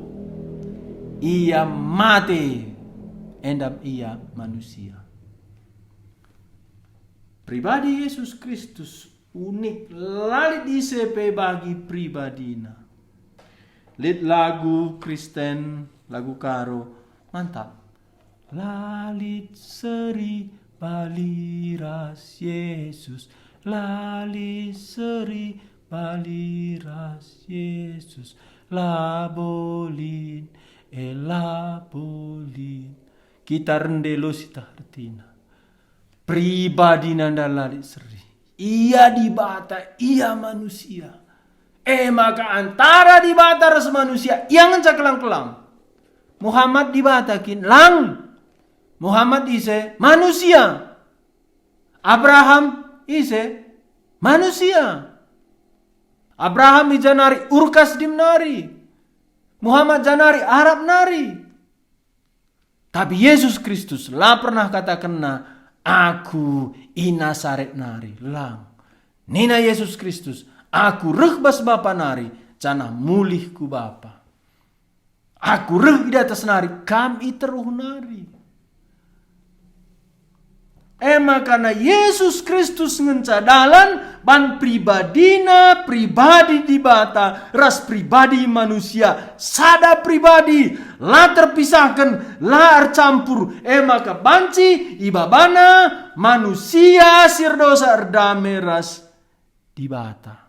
ia mate, enda ia manusia. Pribadi Yesus Kristus unik, la lit ise pe bagi pribadina. Lit lagu Kristen, lagu Karo, mantap. La lit seri bali ras Yesus, la lit seri bali ras Yesus, labo lit, e labo lit. Kita rende lo sitah ertina. Pribadina enda la lit seri. Ia Dibata, ia manusia. E maka antara Dibata ras manusia, ia ngenca kelang-kelang. Muhammad Dibata kin? Lang. Muhammad ise? Manusia. Abraham ise? Manusia. Abraham i ja nari, Ur Kasdim nari. Muhammad ja nari, Arab nari. Tapi Yesus Kristus la pernah katakenna, "Aku i Nasaret nari." Lang. Nina Yesus Kristus, "Aku reh bas Bapa nari, janah mulih ku Bapa. Aku reh i datas nari, kam i teruh nari." E maka Yesus Kristus ngenca dalan ban pribadina, pribadi Dibata ras pribadi manusia, sada pribadi, la terpisahken, la ercampur, e maka banci ibabana manusia si erdosa erdame ras Dibata.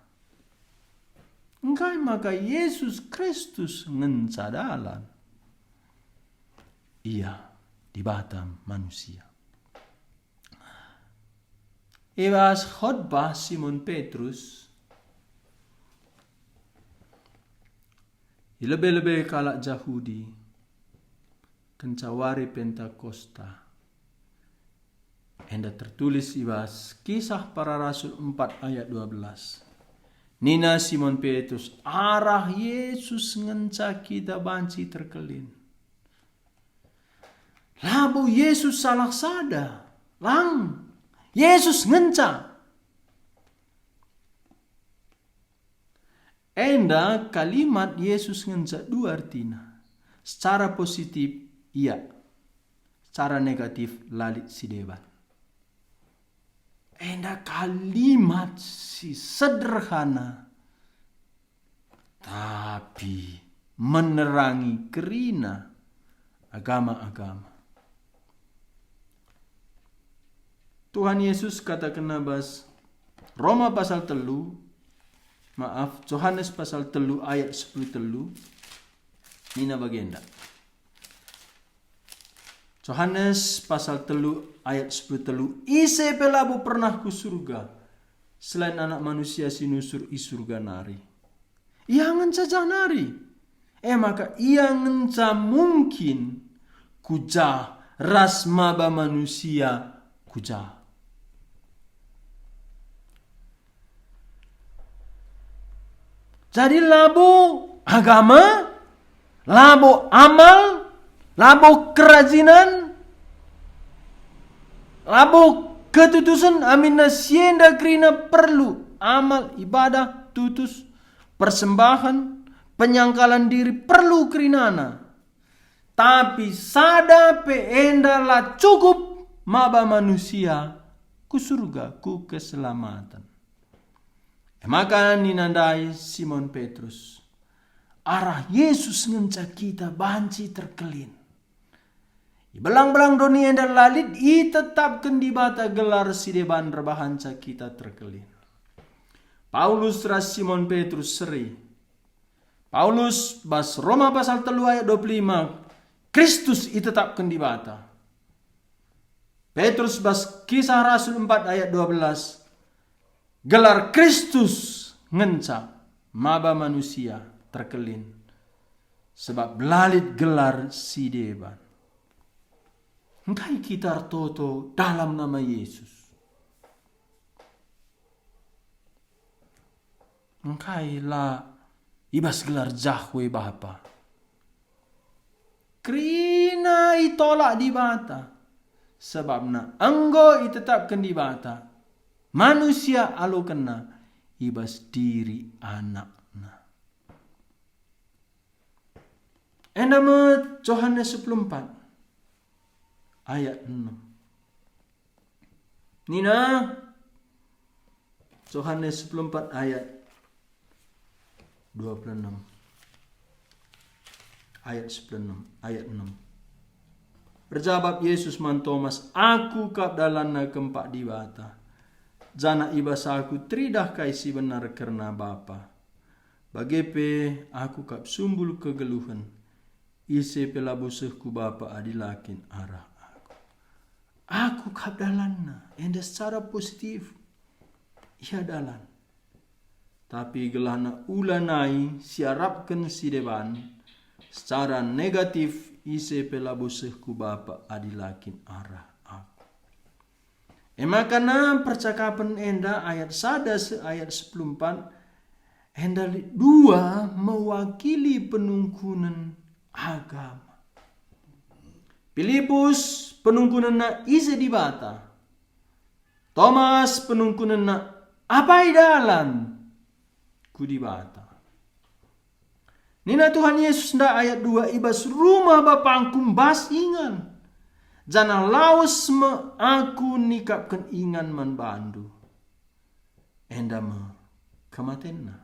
Engkai maka Yesus Kristus ngenca dalan? Ia Dibata manusia. I bas khotbah Simon Petrus, i lebe-lebe kalak Jahudi, kenca wari Pentakosta, enda tertulis i bas Kisah Para Rasul empat ayat dua belas. Nina Simon Petrus, "Arah Yesus ngenca kita banci terkelin." Labo Yesus salah sada. Lang. Yesus ngenca. Enda kalimat Yesus ngenca dua ertina. Secara positif, ia. Secara negatif, la lit si deban. Enda kalimat si sederhana, tapi menerangi kerina agama-agama. Tuhan Yesus katakenna bas Roma pasal telu, maaf, Johanes pasal telu ayat sepuluh telu, nina bagenda. Johanes pasal telu ayat sepuluh telu, "Ise pe labo pernah ku Surga, selain Anak Manusia si nusur i Surga nari. Ia ngenca jah nari, e maka Ia ngenca mungkin ku jah ras maba manusia ku jah." Jadi labo agama, labo amal, labo kerajinan, labo ketutusen, aminna si enda kerina perlu amal, ibadah, tutus, persembahan, penyangkalan diri perlu kerinana. Tapi sada pe enda la cukup maba manusia ku Surga, ku keselamaten. E maka nina ndai Simon Petrus, "Arah Yesus ngenca kita banci terkelin. I belang-belang doni enda la lit itetapken Dibata gelar si deban erbahanca kita terkelin." Paulus ras Simon Petrus seri. Paulus bas Roma pasal telu ayat dua puluh lima, Kristus itetapken Dibata. Petrus bas Kisah Rasul empat ayat dua belas, gelar Kristus ngenca maba manusia terkelin, sebab la lit gelar si deban. Engkai kita ertoto dalam nama Yesus? Engkai la i bas gelar Jahwe Bapa. Kerina itolak Dibata, sabapna enggo itetapken Dibata manusia alokenna i bas diri AnakNa. Enda me Johanes sepuluh empat ayat enam. Nina Johanes sepuluh empat ayat dua puluh enam. Ayat sepuluh enam, ayat enam. Erjabap Jesus man Tomas, "Aku kap dalanna kempak Dibata, janah i bas Aku teridah kai si benar kerna Bapa. Bage pe Aku kap sumbul kegeluhen. Ise pe labo seh ku Bapa adi la kin arah Aku." Aku kap dalanna, enda secara positif. Ia dalan. Tapi gelahna ulanai siarapken si deban, secara negatif, ise pe labo seh ku Bapa adi la kin arah Aku. E maka percakapen enda ayat sada seh ayat sepuluh empat, enda lit dua mewakili penungkunen agama. Pilipus penungkunenna ise Dibata. Tomas penungkunenna apai dalan ku Dibata. Nina Tuhan Yesus nda ayat dua, "I bas rumah BapangKu mbas ingan, janah lawes me Aku nikapken ingan man bandu." Enda me kematenNa.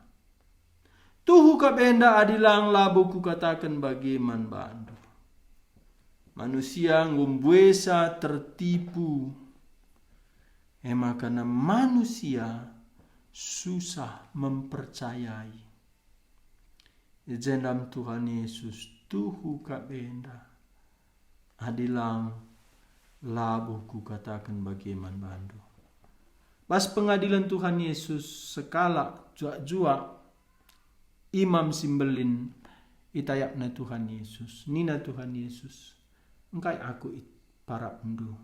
Tuhu kap enda adi lang labo Kukataken bage man bandu. Manusia enggo mbuesa tertipu, e maka manusia susah mempercayai. I jenda me Tuhan Yesus, tuhu kap enda, adi lang labo Kukataken bage man bandu. Bas pengadilen Tuhan Yesus, sekalak juak-juak imam si mbelin itayapna Tuhan Yesus. Nina Tuhan Yesus, "Engkai Aku iparapndu?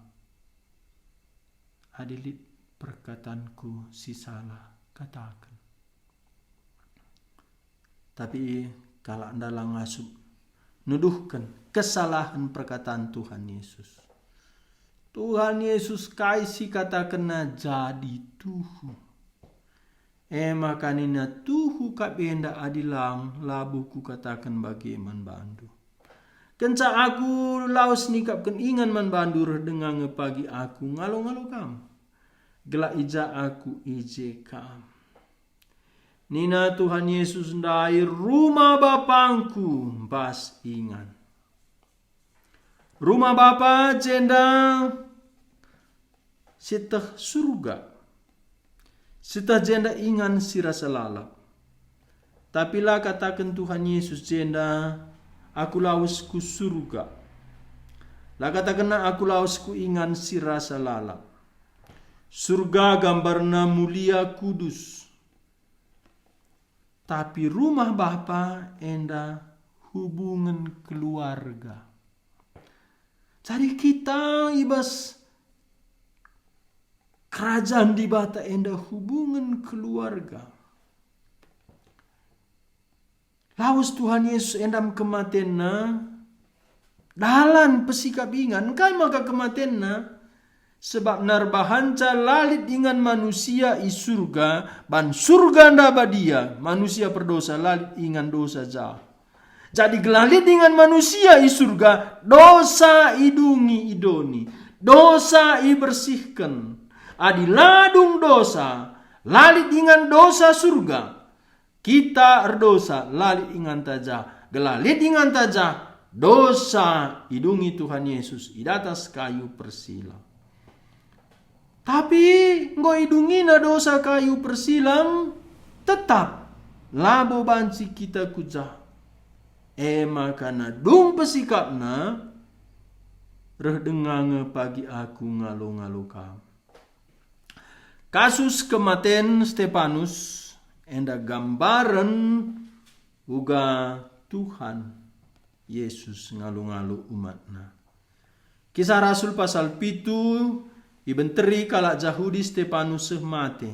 Adi lit perkatanKu si salah, kataken." Tapi kalak enda la ngasup nuduhken kesalahen perkataan Tuhan Yesus. Tuhan Yesus kai si katakenNa jadi tuhu. E maka nina, "Tuhu kap enda adi lang labo Kukataken bage man bandu. Kenca Aku lawes nikapken ingan man bandu reh denga nge pagi Aku ngalo-ngalo kam, gelah i ja Aku i je kam." Nina Tuhan Yesus ndai, "Rumah BapangKu mbas ingan." Rumah Bapa jenda sieteh Surga, sieteh jenda ingan si rasa lalap. Tapi la kataken Tuhan Yesus jenda, "Aku lawes ku Surga." La katakenNa, "Aku lawes ku ingan si rasa lalap." Surga gambarna mulia kudus. Tapi rumah Bapa enda hubungen keluarga. Jadi kita i bas kerajaan Dibata enda hubungen keluarga. Lawes Tuhan Yesus enda me kematenNa, dalan pesikap ingan. Engkai maka kematenNa? Sebab erbahanca la lit ingan manusia i Surga, ban Surga enda badia, manusia perdosa la lit ingan dosa ja. Jadi gelah lit ingan manusia i Surga, dosa idungi idoni, dosa ibersihken. Adi la dung dosa, la lit ingan dosa Surga. Kita erdosa, la lit inganta ja. Gelah lit inganta ja, dosa idungi Tuhan Yesus i datas kayu persilang. Tapi enggo idungiNa dosa kayu persilang, tetap labo banci kita ku ja. E maka dung pesikapNa, reh denga nge pagi Aku ngalo-ngalo kam. Kasus kematen Stepanus enda gambaren uga Tuhan Yesus ngalo-ngalo umatNa. Kisah Rasul pasal pitu, ibenteri kalak Jahudi Stepanus seh mate.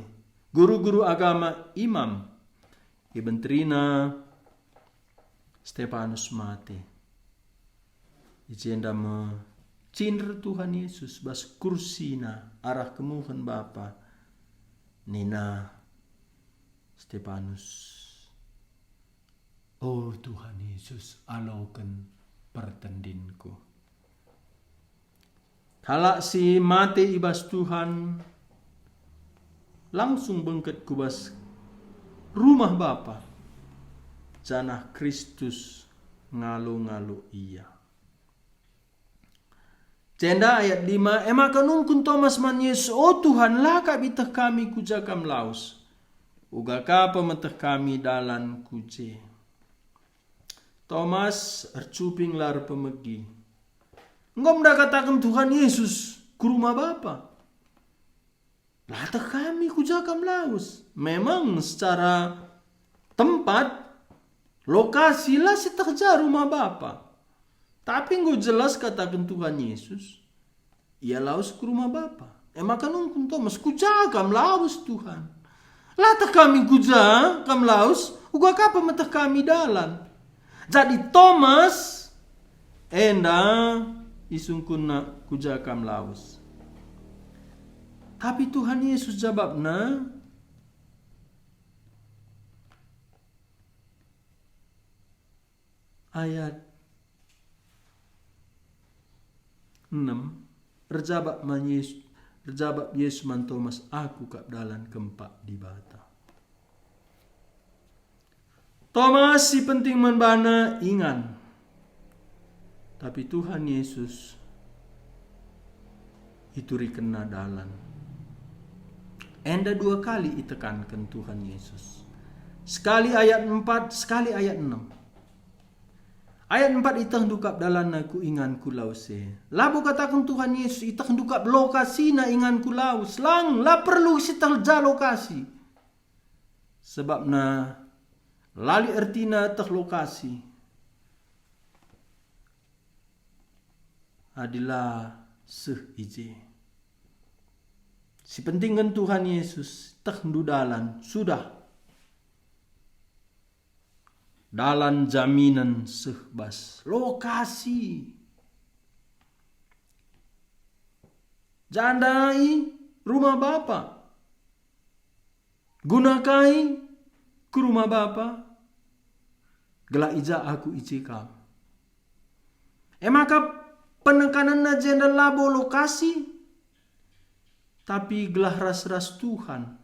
Guru-guru agama, imam, ibenterina Stepanus mate. I jenda me cinder Tuhan Yesus bas kursina arah kemuhen Bapa. Nina Stepanus, "O Tuhan Yesus, aloken pertendinku." Kalak si mate i bas Tuhan langsung bengket ku bas rumah Bapa, janah Kristus ngalo-ngalo ia. Jenda ayat lima, e maka nungkun Tomas man Yesus, "O Tuhan, la kap iteh kami ku ja Kam lawes, uga ka pe meteh kami dalan ku je." Tomas ercuping la erpemegi. "Enggo nda kataken Tuhan Yesus ku rumah Bapa? La teh kami ku ja Kam lawes." Memang secara tempat, lokasi la sieteh ja rumah Bapa. Tapi enggo jelas kataken Tuhan Yesus, Ia lawes ku rumah Bapa. E maka nungkun Tomas, "Ku ja Kam lawes, Tuhan? La teh kami ku ja Kam lawes, uga ka pe meteh kami dalan." Jadi Tomas enda isungkunna, "Ku ja Kam lawes?" Tapi Tuhan Yesus jabapna, ayat enem, erjabap man Yesus, erjabap Yesus man Tomas, "Aku kap dalan kempak Dibata." Tomas si penting man bana ingan, tapi Tuhan Yesus iturikenna dalan. Enda dua kali itekanken Tuhan Yesus. Sekali ayat empat, sekali ayat enam. Ayat empat, "Itehndu kap dalanna ku ingan ku lawes e." Labo kataken Tuhan Yesus, "Itehndu kap lokasina ingan ku lawes." Lang, la perlu sieteh ja lokasi. Sebabna la lit ertina teh lokasi adi la seh i je. Si pentingken Tuhan Yesus, "Itehndu dalan, sudah." Dalan jaminen seh bas lokasi. Jandai rumah Bapa. Guna kai ku rumah Bapa? Gelah i ja Aku, i je Kam. E maka penekanenna jenda labo lokasi, tapi gelah ras-ras Tuhan.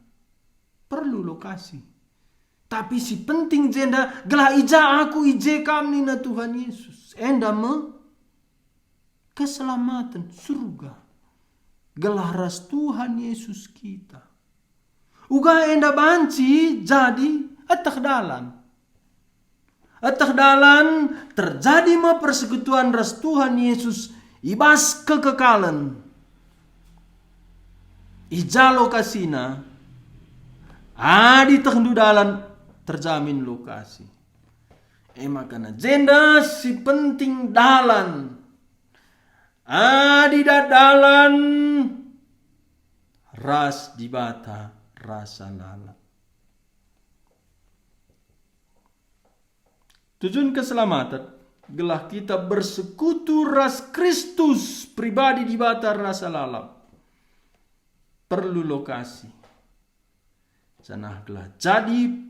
Perlu lokasi. Tapi si penting jenda, gelah i ja Aku, i je Kam, nina Tuhan Yesus. Enda me keselamaten, surga. Gelah ras Tuhan Yesus kita. Uga enda banci jadi eteh dalan. Eteh dalan, terjadi me persekutuan ras Tuhan Yesus i bas kekekalen. I ja lokasina, adi itehndu dalan, terjamin lokasi. E maka jenda si penting dalan. Adi dat dalan ras Dibata rasa lalap. Tujun keselamaten, gelah kita bersekutu ras Kristus, pribadi Dibata rasa lalap, perlu lokasi. Janah gelah jadi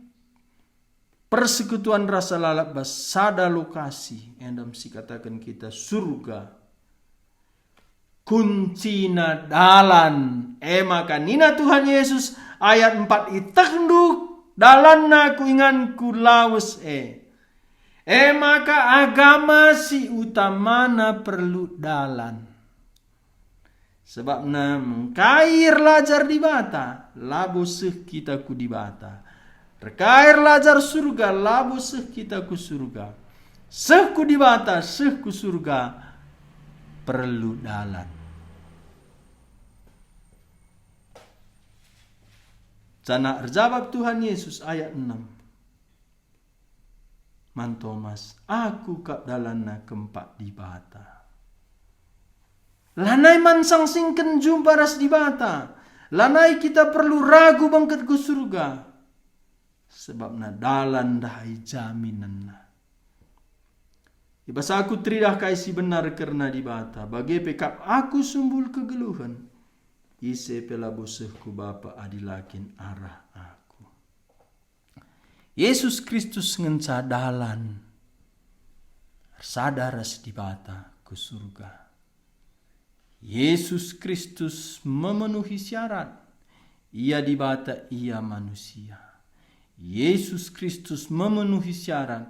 persekutuan rasa lalap bas sada lokasi, enda me sikataken kita surga. Kuncina dalan. E maka nina Tuhan Yesus, ayat empat, "Itehndu dalanna ku ingan ku lawes e." E maka agama si utamana perlu dalan. Sebabna mengkai erlajar Dibata, labo seh kita ku Dibata. Erkai erlajar surga, labo seh kita ku surga. Seh ku Dibata, seh ku surga, perlu dalan. Janah erjabap Tuhan Yesus, ayat enem, man Tomas, "Aku kap dalanna kempak Dibata." Lanai man sangsingken jumpa ras Dibata. Lanai kita perlu ragu bengket ku surga. Sebabna dalan ndai jaminenna. I bas aku teridah kai si benar kerna Dibata, bage pe kap aku sumbul kegeluhen. Ise pe labo seh ku Bapa adi la kin arah aku. Yesus Kristus ngenca dalan ersada ras Dibata ku surga. Yesus Kristus memenuhi syarat. Ia Dibata, Ia manusia. Yesus Kristus memenuhi syarat.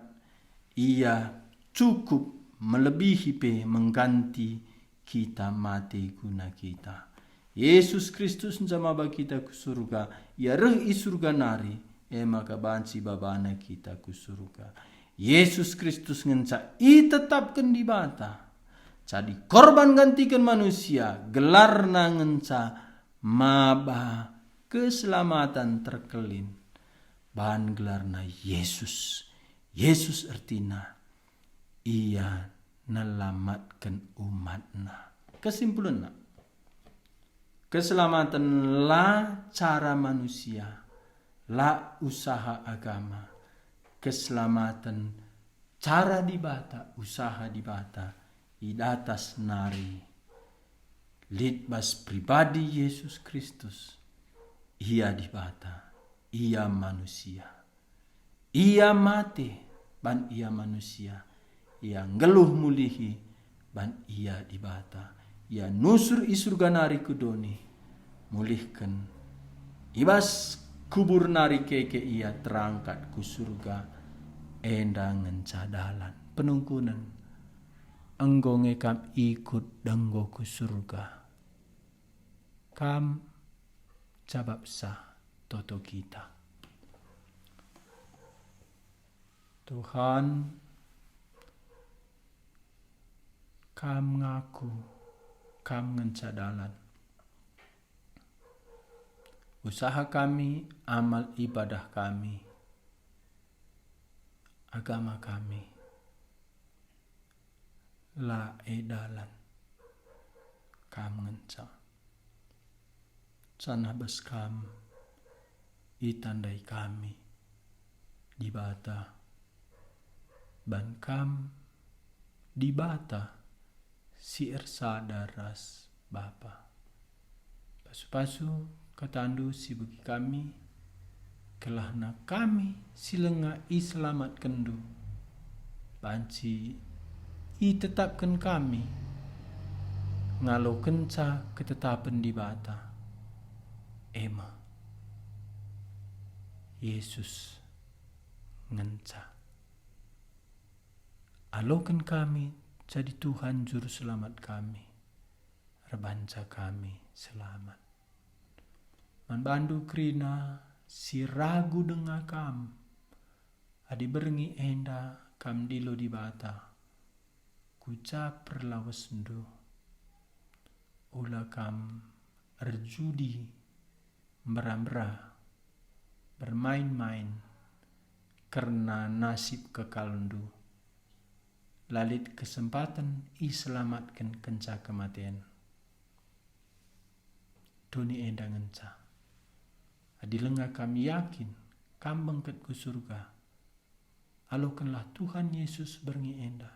Ia cukup melebihi pe mengganti kita mate guna kita. Yesus Kristus nca maba kita ku surga. Ia reh i surga nari, e maka banci babana kita ku surga. Yesus Kristus ngenca itetapken Dibata jadi korban gantiken manusia, gelarna ngenca maba keselamatan terkelin. Bahan gelarna Yesus. Yesus ertina Ia nelamatken umatna. Kesimpulenna, keselamaten la cara manusia, la usaha agama. Keselamaten cara Dibata, usaha Dibata, i datas nari lit bas pribadi Yesus Kristus. Ia Dibata, Ia manusia. Ia mate ban Ia manusia. Ia nggeluh mulihi ban Ia Dibata. Ia nusur i surga nari ku doni, mulihken. I bas kubur nari keke Ia terangkat ku surga. Enda ngenca dalan penungkunen. Enggo nge kam ikut denggo ku surga. Kam jabapsa toto kita. Tuhan, Kam ngaku, Kam ngenca dalan. Usaha kami, amal ibadah kami, agama kami, la e dalan, Kam ngenca. Janah bas Kam itandai kami, Dibata, ban Kam, Dibata si ersada ras Bapa. Pasu-pasu kataNdu si begi kami, kelahna kami si langa iselamatkenNdu, banci itetapken kami ngalokenca ketetapen Dibata, e me Yesus ngenca. Aloken kami jadi Tuhan Juru Selamat kami, erbanca kami selamat. Man bandu kerina si ragu denga Kam, adi berngi enda Kam ndilo Dibata, ku ja perlawesndu. Ula kam erjudi, mbera-mbera, bermain-main kerna nasib kekalndu. La lit kesempaten iselamatken kenca kematen. Doni enda ngenca. Adi langa kam yakin kam bengket ku surga, alokenlah Tuhan Yesus berngi enda.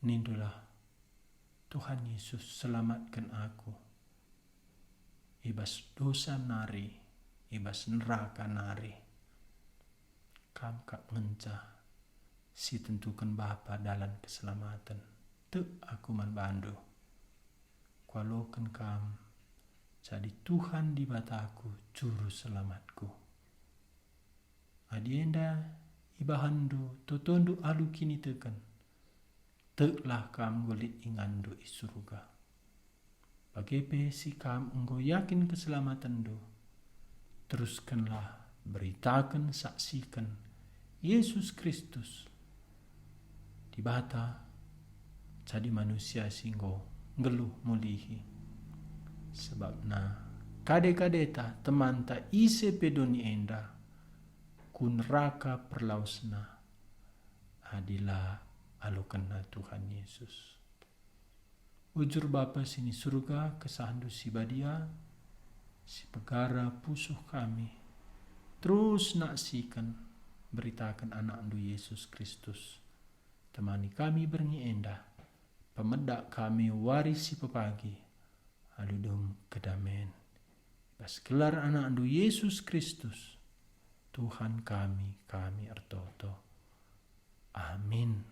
Nindulah, "Tuhan Yesus, selamatken aku i bas dosa nari, i bas neraka nari." Kam kap ngenca si tentuken Bapa dalan keselamaten. Tek aku man bandu. Kualoken kam jadi Tuhan Dibataku, Juru Selamatku. Adi enda ibahanndu totondu alu kiniteken, teklah kam enggo lit inganndu i Surga. Bage pe si kam enggo yakin keselamatenndu, teruskenlah beritaken, saksiken Yesus Kristus, Dibata jadi manusia si enggo nggeluh mulihi. Sebabna kade-kadeta temanta ise pe doni enda ku neraka perlawesna, adi la alokenna Tuhan Yesus. Bujur Bapa si ni Surga, kesahndu si badia, si pegara pusuh kami, terus naksiken beritaken AnakNdu Yesus Kristus. Temani kami berngi enda, pemedak kami wari si pepagi, alu dung kedamen. I bas gelar AnakNdu Yesus Kristus, Tuhan kami, kami ertoto. Amin.